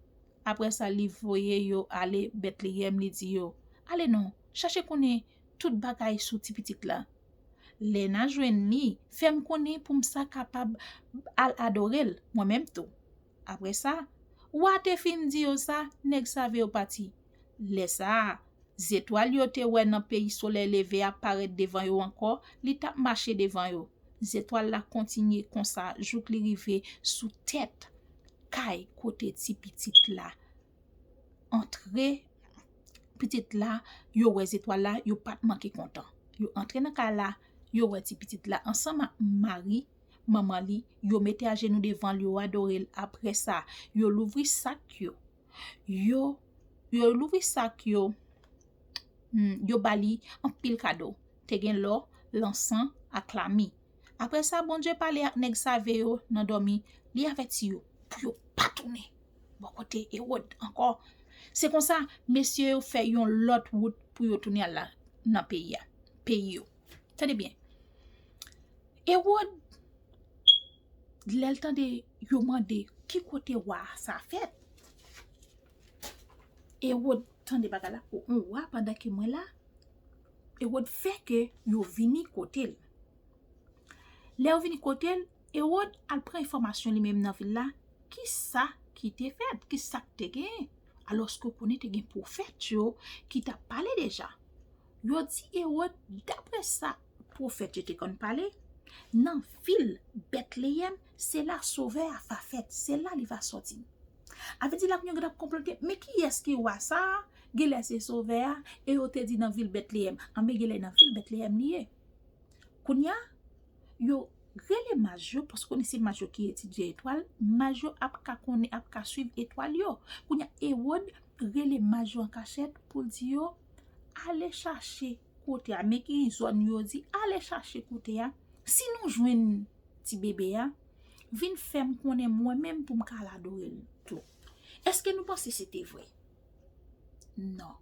Apre sa, li voye yo ale Betleyèm, li di yo, ale non, chache konnen tout bagay sou ti pitit la. Lè n a jwenn li, fè m konnen pou m sa kapab al adore l, mwen menm tou. Apre sa, wa te fin di yo sa, nèg save yo pati. Lè sa a, zetwal yo te wè nan peyi solèy leve a parèt devan yo ankò, li t ap mache devan yo. Zetwal la kontinye konsa jouk li rive sou tèt kay kote ti pitit la antre. Pitit la, yo wè zetwal la, yo pa t manke kontan. Yo antre nan kay la, yo wè ti pitit la ansanm ak Mari, manman li, yo mete ajenou devan l, yo adore l. Apre sa, yo louvri sak yo. Yo, yo louvri sak yo. Hmm, yo ba li anpil kado. Te gen lò, lansan, ak lami. Apre sa, Bondye pale ak nèg save yo nan dòmi, li avèti yo pou yo pa tounen bò kote Ewòd ankò. Se konsa, mesye yo fè yon lòt wout pou yo tounen al la, nan peyi a, peyi yo. Tande byen. Ewòd, lè l tande yo mande ki kote wa sa fèt, Ewòd tande bagay la, o, on wa pandan ke mwen la, Ewòd fè ke yo vini kote l. Lè yo vini kote l, Ewòd al pran enfòmasyon li menm nan vil la, ki sa ki te fèt, ki sa k te genyen. Alòske w konnen te gen pwofèt yo ki t ap pale deja. Yo di Ewòd, dapre sa pwofèt yo te konn pale, nan vil Betleyèm, se la Sovè a va fèt, se la li va sòti. A vle di la kounye a yo t ap konplante, men kiyès ki wa sa a? Genlè se Sovè a, e yo te di nan vil Betleyèm. Anben, genlè nan vil Betleyèm li ye. Kounye a, yo rele maj yo, paske konnen se maj yo ki etidye etwal, maj yo ap ka konnen, ap ka swiv etwal yo. Kounye a, Ewòd rele maj yo an kachèt pou l di yo, ale chache kote a, men ki zòn yo di, ale chache kote a. Si nou jwenn ti bebe a, vin fè m konnen mwen menm pou m ka al adore l tou. Èske nou panse se te vre? Non.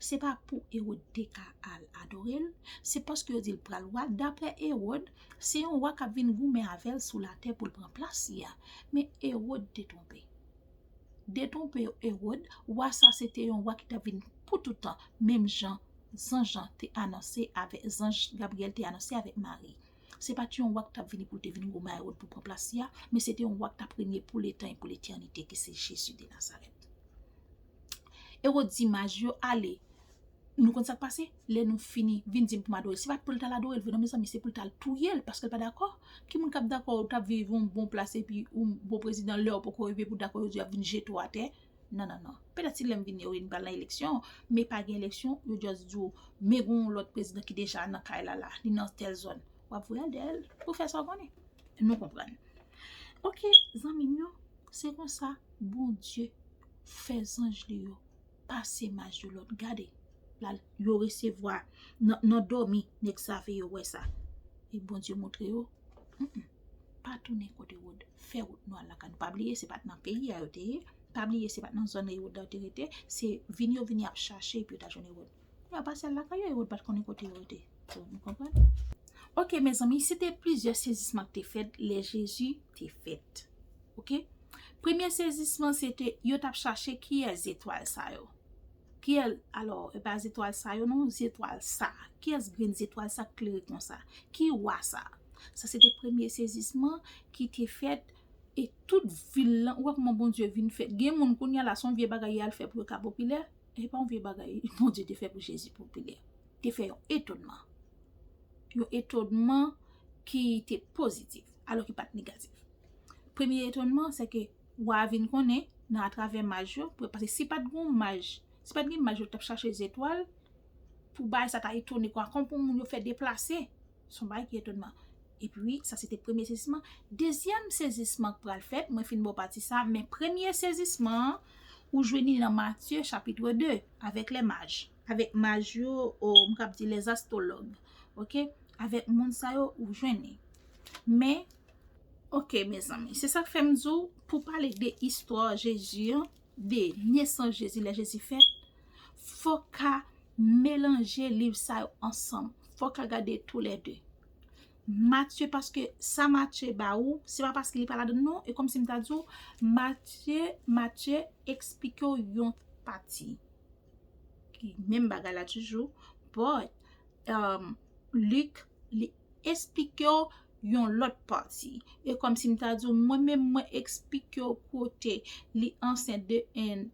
Se pa pou Ewòd te ka al adore l, se paske yo di l pral wa. Daprè Ewòd, se yon wa k ap vin goumen avè l sou latè pou l pran plas li a. Men Ewòd te twonpe. Detwonpe Ewòd, wa sa se te yon wa ki t ap vin pou tout tan, menm jan zanj lan te anonse avèk, zanj Gabriyèl te anonse avèk Mari. Se pa t yon wa k t ap vini pou l te vin goumen a Ewòd pou pran plas li a, men se te yon wa k t ap renye pou letan e pou letènite, ki se Jezi de Nazarèt. Ewòd di maj yo ale. Nou konn sa k pase? Lè nou fini, vin di m pou m adore l. Se pa t pou l t al adore l vre non, mezanmi, se pou l t al touye l, paske l pa dakò. Ki moun k ap dakò ou t ap viv yon bon plas epi yon bon prezidan lè w poko rive pou dakò yo di y ap vin jete w atè? Non, non, non. Petèt si lè m vini yo vin pral nan eleksyon, men pa gen eleksyon, yo just di w, men gen yon lòt prezidan ki deja nan kay la la, li nan tèl zòn. W ap voye al dèyè l pou fè sa w konnen. Nou konprann. Oke, zanmi m yo, se konsa Bondye fè zanj li yo pase maj yo lòd. Gade, la, yo resevwa nan, nan dòmi, nèg sa fè yo wè sa. E Bondye montre yo, mm, mm, pa tounen kote Ewòd. Fè wout nou al lakay nou. Pa bliye, se pa t nan peyi a yo te ye. Pa bliye, se pa t nan zòn Ewòd la yo te rete. Se vini yo vini ap chache epi yo ta jwenn Ewòd. Yo pase al lakay yo, Ewòd pa t konnen kote yo rete. So, nou konprann? Oke, mezanmi, se te plizyè sezisman ki te fèt lè Jezi te fèt. Oke? Premye sezisman, se te yo t ap chache kiyès zetwal sa yo. Kiyès, alò, e pa zetwal sa yo non, zetwal sa. Kiyès grenn zetwal sa k klere konsa? Ki wa sa? Sa se te premye sezisman ki te fèt e tout vil lan, ou wè kòman Bondye vin fèt. Gen moun kounye a la, se yon vye bagay y al fè pou yo ka popilè. E pa yon vye bagay Bondye te fè pou Jezi popilè. Te fè yon etònman. Yon etònman ki te pozitif, alò ki pa t negatif. Premye etònman, se ke wa a vin konnen nan atravè maj yo, pou, paske si pa t gen maj, si pa t gen maj yo t ap chache zetwal, pou bagay sa ta etone kwa, kòm pou moun yo fè deplase. Se yon bagay ki etònman. Epi, sa se te premye sezisman. Dezyèm sezisman k pral fèt, mwen fin ba w pati sa, men premye sezisman an, ou jwenn li nan Matye chapit de, avèk lè maj. Avèk maj yo, o, m kab di lèzastwològ. Oke? Avèk moun sa yo, ou jwenn li. Men, oke, mezanmi, se sa k fè m di w, pou pale de istwa Jezi an, de nesans Jezi, lè Jezi fèt, fò w ka melanje liv sa yo ansanm. Fò w ka gade toulède. Matye, paske sa Matye ba ou, se pa paske li pa ladan l non, e kòmsi m ta di w, Matye, Matye eksplike w yon pati. Ki menm bagay la toujou, but, um, Lik, li eksplike w yon lòt pati. E kòmsi m ta di w, mwen menm, mwen eksplike w kote li ansent de en,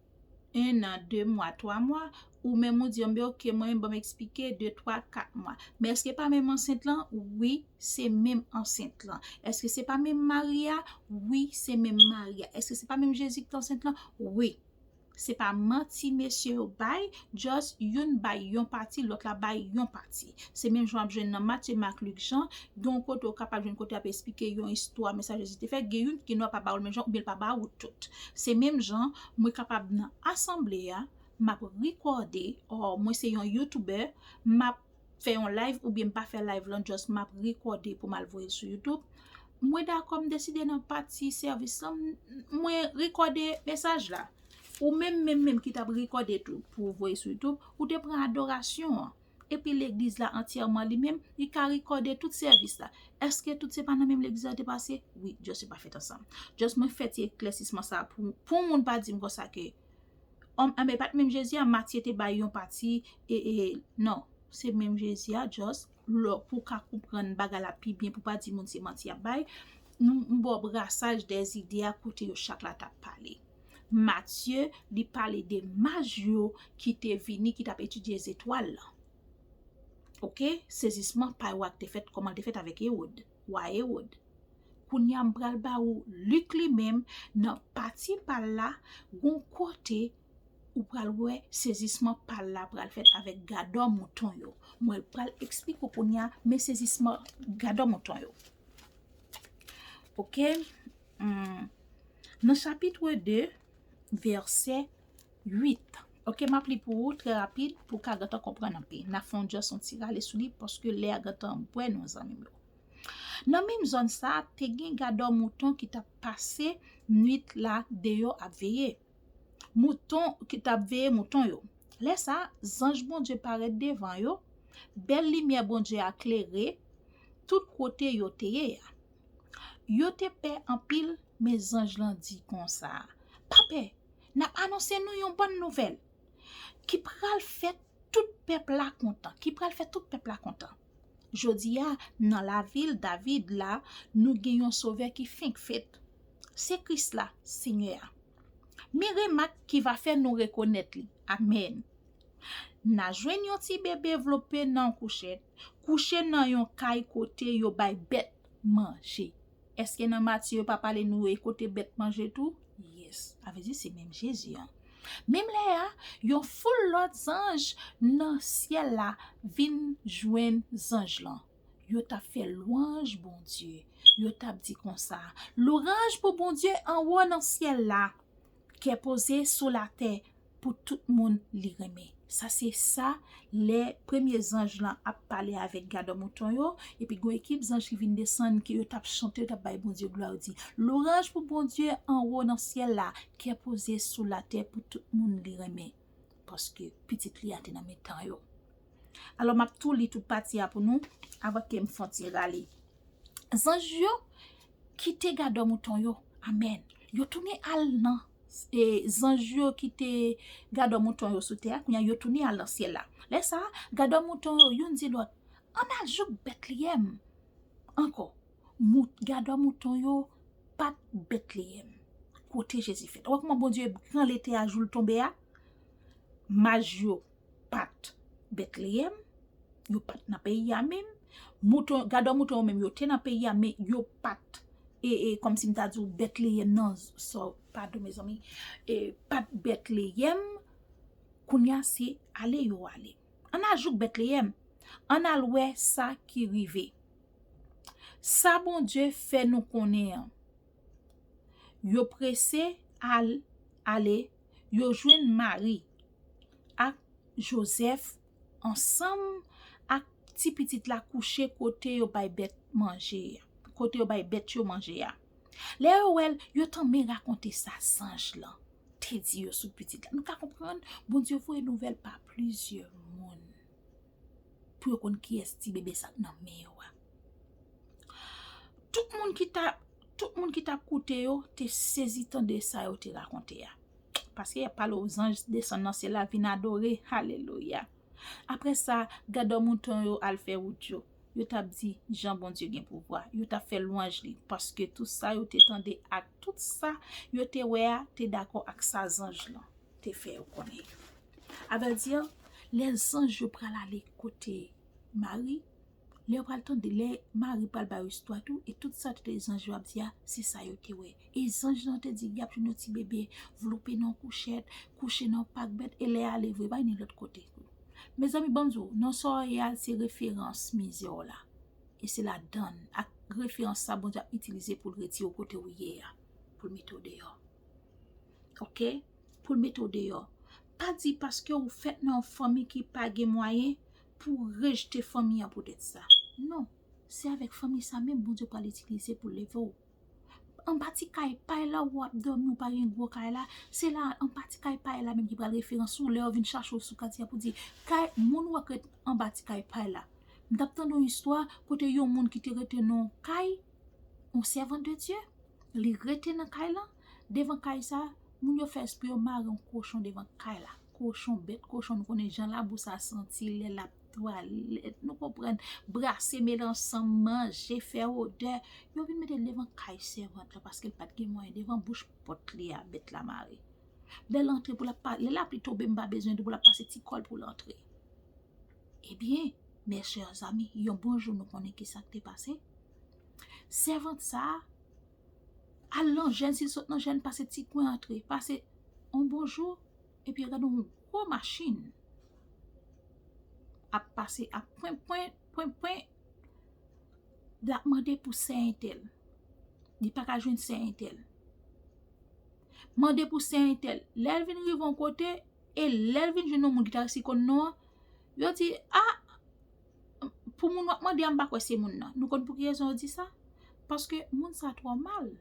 en an, de mwa, twa mwa, ou menm ou di, "Anben, oke, mwen menm, ban m eksplike de, twa, kat mwa." Men èske pa menm ansent lan? Wi, se menm ansent lan. Èske se pa menm mari a? Wi, se menm mari a. Èske se pa menm Jezi ki t ansent lan? Wi. Se pa manti mesye yo bay, just youn bay yon pati, lòt la bay yon pati. Se menm jan w ap jwenn nan Matye, Mak, Lik, Jan, gen yon kote w kapab jwenn kote y ap eksplike yon istwa, men sa Jezi te fè, gen youn ki nò pa ba w l menm jan, oubyen l pa ba ou tout. Se menm jan, mwen kapab nan asanble a, m ap rekòde, or mwen se yon youtubè, m ap fè yon live oubyen m pa fè live lan, just m ap rekòde pou m al voye sou YouTube. Mwen dakò, m deside nan pati sèvis lan, m, mwen rekòde mesaj la. Ou menm, menm, menm ki t ap rekòde tou pou voye sou YouTube, ou te pran adorasyon an. Epi legliz la antyèman li menm, li ka rekòde tout sèvis la. Èske tout se pa nan menm legliz la te pase? Wi, just yo pa fèt ansanm. Just mwen fè ti eklèsisman sa pou, pou moun pa di m konsa ke, anben, pa t menm Jezi a, Matye te bay yon pati, e, e, non, se menm Jezi a, just, lò, pou w ka konprann bagay la pi byen, pou pa di moun se manti y ap bay, nou, m ba w brasaj dèzide a kote yo chak la t ap pale. Matye, li pale de maj yo ki te vini, ki t ap etidye zetwal lan. Oke? Sezisman pa yo a k te fèt, kòman l te fèt avèk Ewòd, wa Ewòd. Kounye a, m pral ba ou Lik li menm, nan pati pa l la, gon kote ou pral wè sezisman pa l la pral fèt avèk gadò mouton yo. Mwen pral eksplike w kounye a, men sezisman gadò mouton yo. Oke? Hmm. Nan chapit de, vèsè uit. Oke, m ap li pou ou trè rapid, pou w ka gentan konprann anpil. N a fè yon just yon ti rale sou li, paske lè a gentan bwè nou, zanmi m yo. Nan menm zòn sa a, te gen gadò mouton ki t ap pase nwit la deyò ap veye. Mouton, ki t ap veye mouton yo. Lè sa a, zanj Bondye parèt devan yo, bèl limyè Bondye a klere tout kote yo te ye a. Yo te pè anpil, men zanj lan di konsa, pa pè, n ap anonse nou yon bòn nouvèl ki pral fè tout pèp la kontan, ki pral fè tout pèp la kontan. Jodi a, nan lavil David la, nou gen yon Sovè ki fenk fèt. Se Kris la, Senyè a. Men remak ki va fè nou rekonèt li. Amèn. N a jwenn yon ti bebe vlope nan kouchèt, kouche nan yon kay kote yo bay bèt manje. Èske nan Matye yo pa pale nou e kote bèt manje tou? Yes, sa vle di se menm Jezi an. Menm lè a, yon foul lòt zanj nan syèl la vin jwenn zanj lan. Yo t ap fè lwanj Bondye. Yo t ap di konsa, louranj pou Bondye anwo nan syèl la, kè poze sou latè pou tout moun li renmen. Sa se sa lè premye zanj lan ap pale avèk gadò mouton yo, epi gon ekip zanj ki vin desann, ke yo t ap chante, yo t ap bay Bondye glwa, yo di, louranj pou Bondye anwo nan syèl la, kè poze sou latè pou tout moun li renmen. Paske pitit li a te nan mitan yo. Alò, m ap tou li tout pati a pou nou, avan ke m fè yon ti rale. Zanj yo kite gadò mouton yo. Amèn. Yo tounen al nan, e, zanj yo kite gadò mouton yo sou tè a, kounye a yo tounen al nan syèl la. Lè sa a, gadò mouton yo, youn di lòt, ann al jouk Betleyèm ankò. Mout, gadò mouton yo pa t Betleyèm, kote Jezi fèt. Ou wè kòman Bondye gran lete a jou l tonbe a? Maj yo pa t Betleyèm, yo pa t nan peyi a menm. Mouton, gadò mouton yo menm, yo te nan peyi a, men yo pa t, e, e, kòmsi m ta di w Betleyèm nan, so, padon, mezanmi, e, pa t Betleyèm. Kounye a, se ale yo ale. Ann al jouk Betleyèm, ann al wè sa ki rive. Sa Bondye fè nou konnen an. Yo prese al, ale, yo jwenn Mari ak Jozèf ansanm ak ti pitit la kouche kote yo bay bèt manje a, kote yo bay bèt yo manje a. Lè yo wè l, yo tanmen rakonte sa zanj lan te di yo sou pitit la. Nou ka konprann, Bondye voye nouvèl pa plizyè moun pou yo konn kiyès ti bebe sa k nan men yo a. Tout moun ki t ap, tout moun ki t ap koute yo te sezi tande sa yo te rakonte a. Paske y ap pale w zanj desann nan syèl la vin adore. Alelouya. Apre sa, gadò mouton yo al fè wout yo. Yo t ap di jan Bondye gen pouvwa. Yo t ap fè lwanj li, paske tout sa yo te tande ak tout sa yo te wè a te dakò ak sa zanj lan te fè yo konnen. A vrè di, lè zanj yo pral ale kote Mari, lè yo pral tande, lè Mari pral ba yo istwa tou, e tout sa tout zanj yo ap di a, se sa yo te wè. E zanj lan te di, y ap jwenn yon ti bebe vlope nan kouchèt, kouche nan pak bèt, e lè ale vre, pa gen lòt kote. Mezanmi, ban m di w, nan sa w ye a, se referans mizè w la. E se ladann, ak referans sa Bondye ap itilize pou l retire w kote w ye a, pou l mete w deyò. Oke? Pou l mete w deyò. Pa di paske ou fèt nan yon fanmi ki pa gen mwayen pou w rejte fanmi an poutèt sa. Non. Se avèk fanmi sa menm Bondye pral itilize pou l leve w. Anba ti kay pay la ou ap dòmi, ou pa gen gwo kay la, se la anba ti kay pay la menm ki pral referans ou lè yo vin chache w sou katye a pou di, kay, moun ou wè k ret anba ti kay pay la. M t ap tande yon istwa kote yon moun ki te rete nan yon kay, yon sèvant de Dye, li rete nan kay lan, devan kay sa, moun yo fè espre yo mare yon kochon devan kay la. Kochon, bèt kochon, nou konnen jan labou sa santi lè l ap twalèt, nou konprann, brase mele ansanm, manje, fè odè. Yo vin mete l devan kay sèvant lan paske l pa t gen mwayen, devan bouch pòt li a, bèt la mare. Lè l antre pou l ap pa-, lè lapli tonbe, m pa bezwen di w pou l ap pase ti kò l pou l antre. Ebyen, mes chers amis, yon bon jou nou konnen ki sa k te pase. Sèvant sa a al nan jèn, si l sot nan jèn, pase ti kwen antre, pase yon bon jou, epi yo gade yon gwo machin ap pase, ap pwen, pwen, pwen, pwen, l ap mande pou sè entèl. Li pa ka jwenn sè entèl. Mande pou sè entèl. Lè l vin rive yon kote, e lè l vin jwenn yon moun ki ta resi konn non an, yo di, a, pou moun w ap mande a, m pa kwè se moun nan. Nou konn pou ki rezon yo di sa? Paske moun sa twò mal.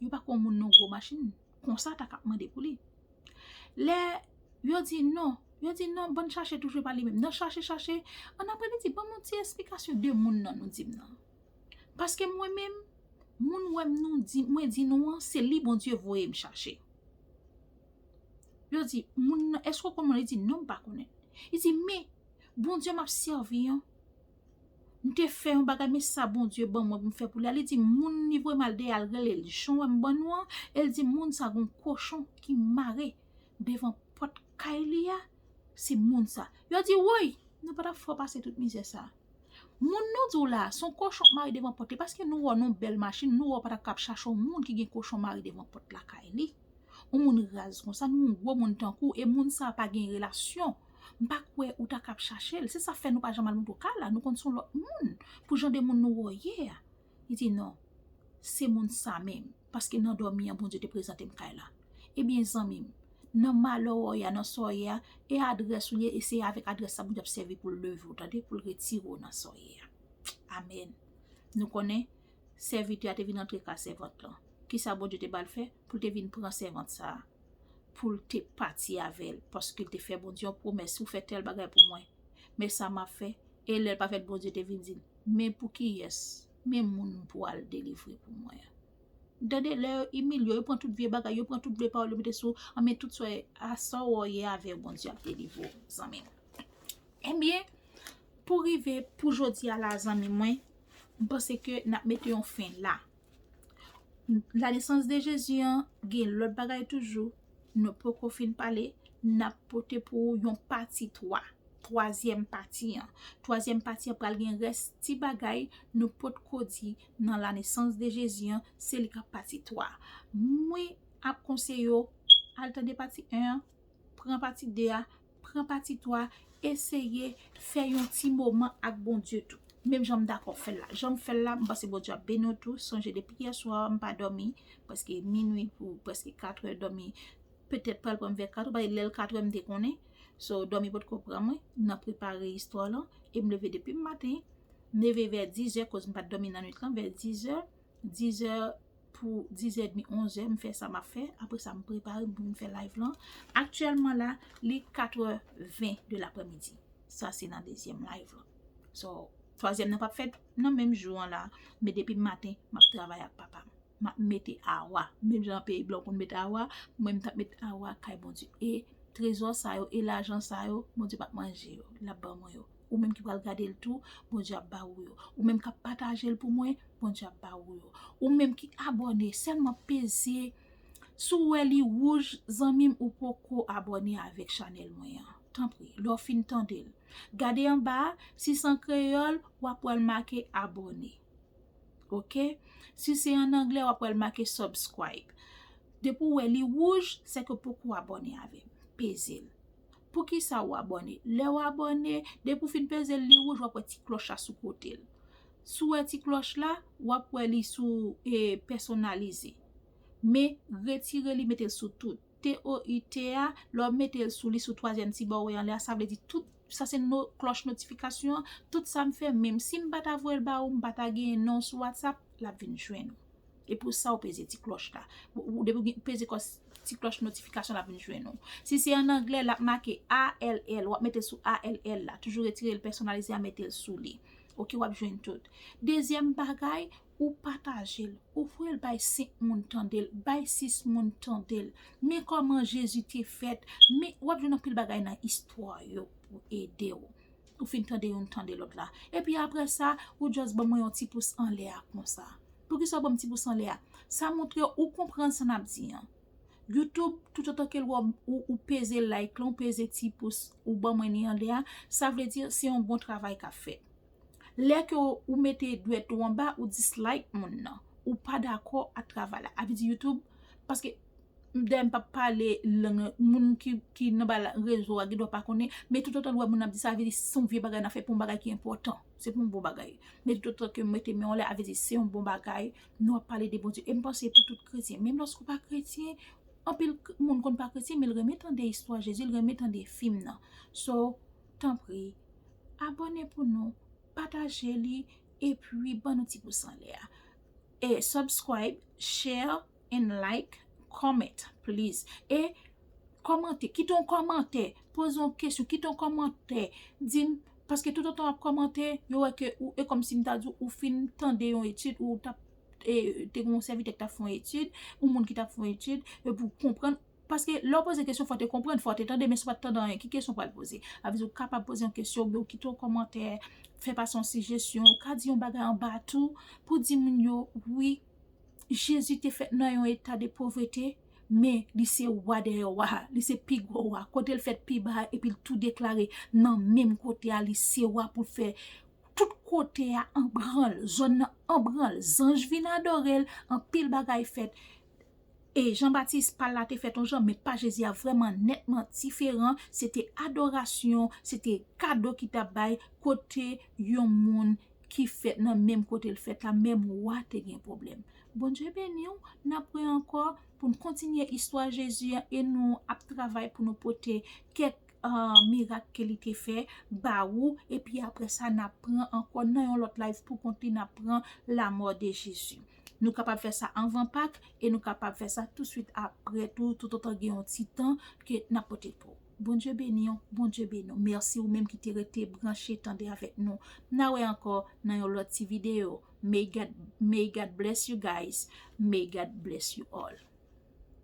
Yo pa kwè yon moun nan gwo machin konsa ta ka ap mande pou li. Lè Yo di non. Yo di non, bann chache toujou pa li menm. Nan chache, chache, ann apre li di, ban m yon ti esplikasyon de moun nan nou di m nan. Paske mwen menm, moun wè m nou di, mwen di nou an, se li Bondye voye m chache. Yo di, moun nan, èske w konn moun? Li di, non, m pa konnen. Li di, men, Bondye m ap sèvi an, m te fè yon bagay, men sa Bondye ban mwen pou m fè pou li a. Li di, moun li voye m al dèyè al rele l, jan w wè m ban nou an, e l di, moun sa gon kochon ki mare devan pòt kay li a, se moun sa. Yo di, woy, nou pa t ap fè w pase tout mizè sa. Moun nou di w la, se yon kochon k mare devan pòt li, paske nou wè w nan yon bèl machin, nou wè w pa t ap kab chache yon moun ki gen kochon mare devan pòt lakay li. Yon moun raz konsa, nou yon gwo moun tankou, e moun sa pa gen relasyon. M pa kwè ou ta kab chache l. Se sa fè nou pa janm al montre w kay la, nou konn se yon lòt moun. Pou jan de moun nou wè w ye a. Li di non, se moun sa menm, paske nan dòmi an Bondye te prezante m kay la. Ebyen zanmi m, nan malè w ye a, nan sa w ye a, e adrès ou ye, e se avèk adrès sa Bondye ap sèvi pou l leve w, tande, pou l retire w nan sa w ye a. Amèn. Nou konnen, sèvitè a te vin antre ka sèvant lan. Kisa Bondye te ba l fè? Pou l te vin pran sèvant sa a, pou l te pati avè l, paske l te fè Bondye yon pwomès, si w fè tèl bagay pou mwen, men sa m ap fè. E lè l pa fè l, Bondye te vin di l, men pou kiyès, men moun pou al delivre pou mwen an. Tande, lè yo imilye w, yo pran tout vye bagay, yo pran tout vye pawòl, yo mete sou, anben tout sa w ye a, sa w ye avè Bondye ap delivre w, zanmi m. Ebyen, pou rive pou jodi a la, zanmi mwen, m panse ke n ap mete yon fen la. La nesans de Jezi an, gen lòt bagay toujou, nou poko fin pale, n ap pote pou ou yon pati twa, twazyèm pati an. Twazyèm pati an pral gen rès ti bagay nou potko di nan la nesans de Jezi an, se li k ap pati twa. Mwen ap konseye w, al tande pati en an, pran pati de a, pran pati twa, eseye fè yon ti moman ak Bondye tou. Menm jan m dakò fè l la. Jan m fè l la, m panse Bondye ap beni w tou. Sonje depi yè swa, m pa dòmi, prèske minui pou prèske katrè dòmi. Petèt pral pran m vè katrè, paske lè l katrè m te konnen. So, dòmi potko pran mwen, nan prepare istwa lan, e m leve depi maten, m leve vè dizè, koz m pa t dòmi nan nwit lan, vè dizè, dizè pou dizè edmi, onzè, m fè sa m ap fè. Apre sa, m prepare m pou m fè live lan. Aktyèlman la, li katrè ven de laprèmidi. Sa se nan dezyèm live lan. So, twazyèm nan p ap fèt nan menm jou an la, men depi maten, m ap travay ak papa m. M ap mete awa. Menm jan nan peyi blan w konn mete awa, mwen m t ap mete awa kay Bondye. E trezò sa yo, e lajan sa yo, Bondye p ap manje yo. L ap ban mwen yo. Ou menm ki pral gade l tou, Bondye ap ba ou yo. Ou menm k ap pataje l pou mwen, Bondye ap ba ou yo. Ou menm ki abòne, sèlman peze. Si w wè li wouj, zanmi m, ou poko abòne avèk chanèl mwen an. Tanpri, lè w fin tande l, gade anba a, si se an kreyòl, w ap wè l make abòne. Oke? Si se an anglè, w ap wè l make subscribe. Depi w wè li wouj, se ke w poko abòne avè m. Peze l. Poukisa w abòne? Lè w abòne, depi w fin peze l, li wouj, w ap wè ti klòch la sou kote l. Si w wè ti klòch la, w ap wè li sou, e, pèsonalize. Men, retire li, mete l sou tout. T O I T a, lè w mete l sou li, sou twazyèm ti bò w wè anlè a, sa vle di tout, sa se no, klòch notifikasyon an, tout sa m fè, menm si m pa ta voye l ba ou, m pa ta genyen non w sou WhatsApp, l ap vin jwenn ou. E pou sa w peze ti klòch la. Ou, ou, depi w gen, peze kò, ti klòch notifikasyon, l ap vin jwenn ou. Si se an anglè, l ap make A L L, w ap mete l sou A L L la. Toujou retire l pèsonalize a, mete l sou li. Oke, w ap jwenn tout. Dezyèm bagay, ou pataje l, ou voye l bay senk moun tande l, bay sis moun tande l. Men kòman Jezi te fèt, men w ap jwenn anpil bagay nan istwa yo pou ede w. Ou fin tande youn, tande lòt la. Epi apre sa, ou just ban mwen yon ti pous anlè a konsa. Poukisa w ban m ti pous anlè a? Sa montre ou konprann sa n ap di an. YouTube, toutotan ke l wè w, ou, ou peze like lan, ou peze ti pous, ou ban mwen li anlè a, sa vle di se yon bon travay k ap fèt. Lè ke w, ou mete dwèt ou anba, ou dislike moun nan, ou pa dakò ak travay la. A vle di YouTube, paske, dayè m p ap pale lang moun ki, ki nan ba la, rezo a, gen dwa pa konnen, men toutotan l wè moun ap di sa, a vle di se yon vye bagay n ap fè pou yon bagay ki enpòtan. Se pou yon bon bagay. Men toutotan ke m mete men anlè, a vle di se yon bon bagay, nou ap pale de Bondye. E m panse pou tout kretyen. Menm lòske w pa kretyen, anpil k-, moun konn pa kretyen, men l renmen tande istwa Jezi, l renmen tande fim nan. So, tanpri, abòne pou nou, pataje li, epi ban nou ti pous anlè a. E subscribe, share, and like, comment, please. E Kòmante, kite yon kòmantè, poze yon kesyon, kite yon kòmantè, di m, paske toutotan w ap kòmante, yo wè ke ou, e kòmsi m ta di w, ou fin tande yon etid, ou t ap, e, te gen yon sèvitè ki t ap fè yon etid, yon moun ki t ap fè yon etid, epi w konprann, paske lè w poze kesyon, fò w te konprann, fò w te tande, men si w pa t tande anyen, ki kesyon w pral poze? Avè di w kapab poze yon kesyon, oubyen w kite yon kòmantè, fè pase yon sijesyon, ou ka di yon bagay anba tou, pou di moun yo, wi, Jezi te fèt nan yon eta de povrete, men li se wa dèyè wa, li se pi gwo wa. Kote l fèt pi ba, epi l tou deklare nan menm kote a, li se wa pou l fè tout kote a anbranl, zòn nan anbranl. Zanj vin adore l, anpil bagay fèt. E Jan Batis, pa l la te fèt yon jan, men pa Jezi a vrèman nètman diferan. Se te adorasyon, se te kado ki t ap bay, kote yon moun ki fèt nan menm kote l fèt la, menm wa te gen pwoblèm. Bondye beni w, n ap wè ankò pou n kontinye istwa Jezi an e nou ap travay pou nou pote kèk, ah, mirak ke li te fè ba ou, epi apre sa n ap pran ankò nan yon lòt live pou kont li, n ap pran lanmò de Jezi. Nou kapab fè sa anvan Pak e nou kapab fè sa touswit apre tou, toutotan gen yon ti tan ke n ap pote pou ou. Bondye beni w, Bondye beni w. Mèsi ou menm ki te rete branche tande avèk nou. N a wè ankò nan yon lòt ti videyo. May God, may God bless you guys. May God bless you all.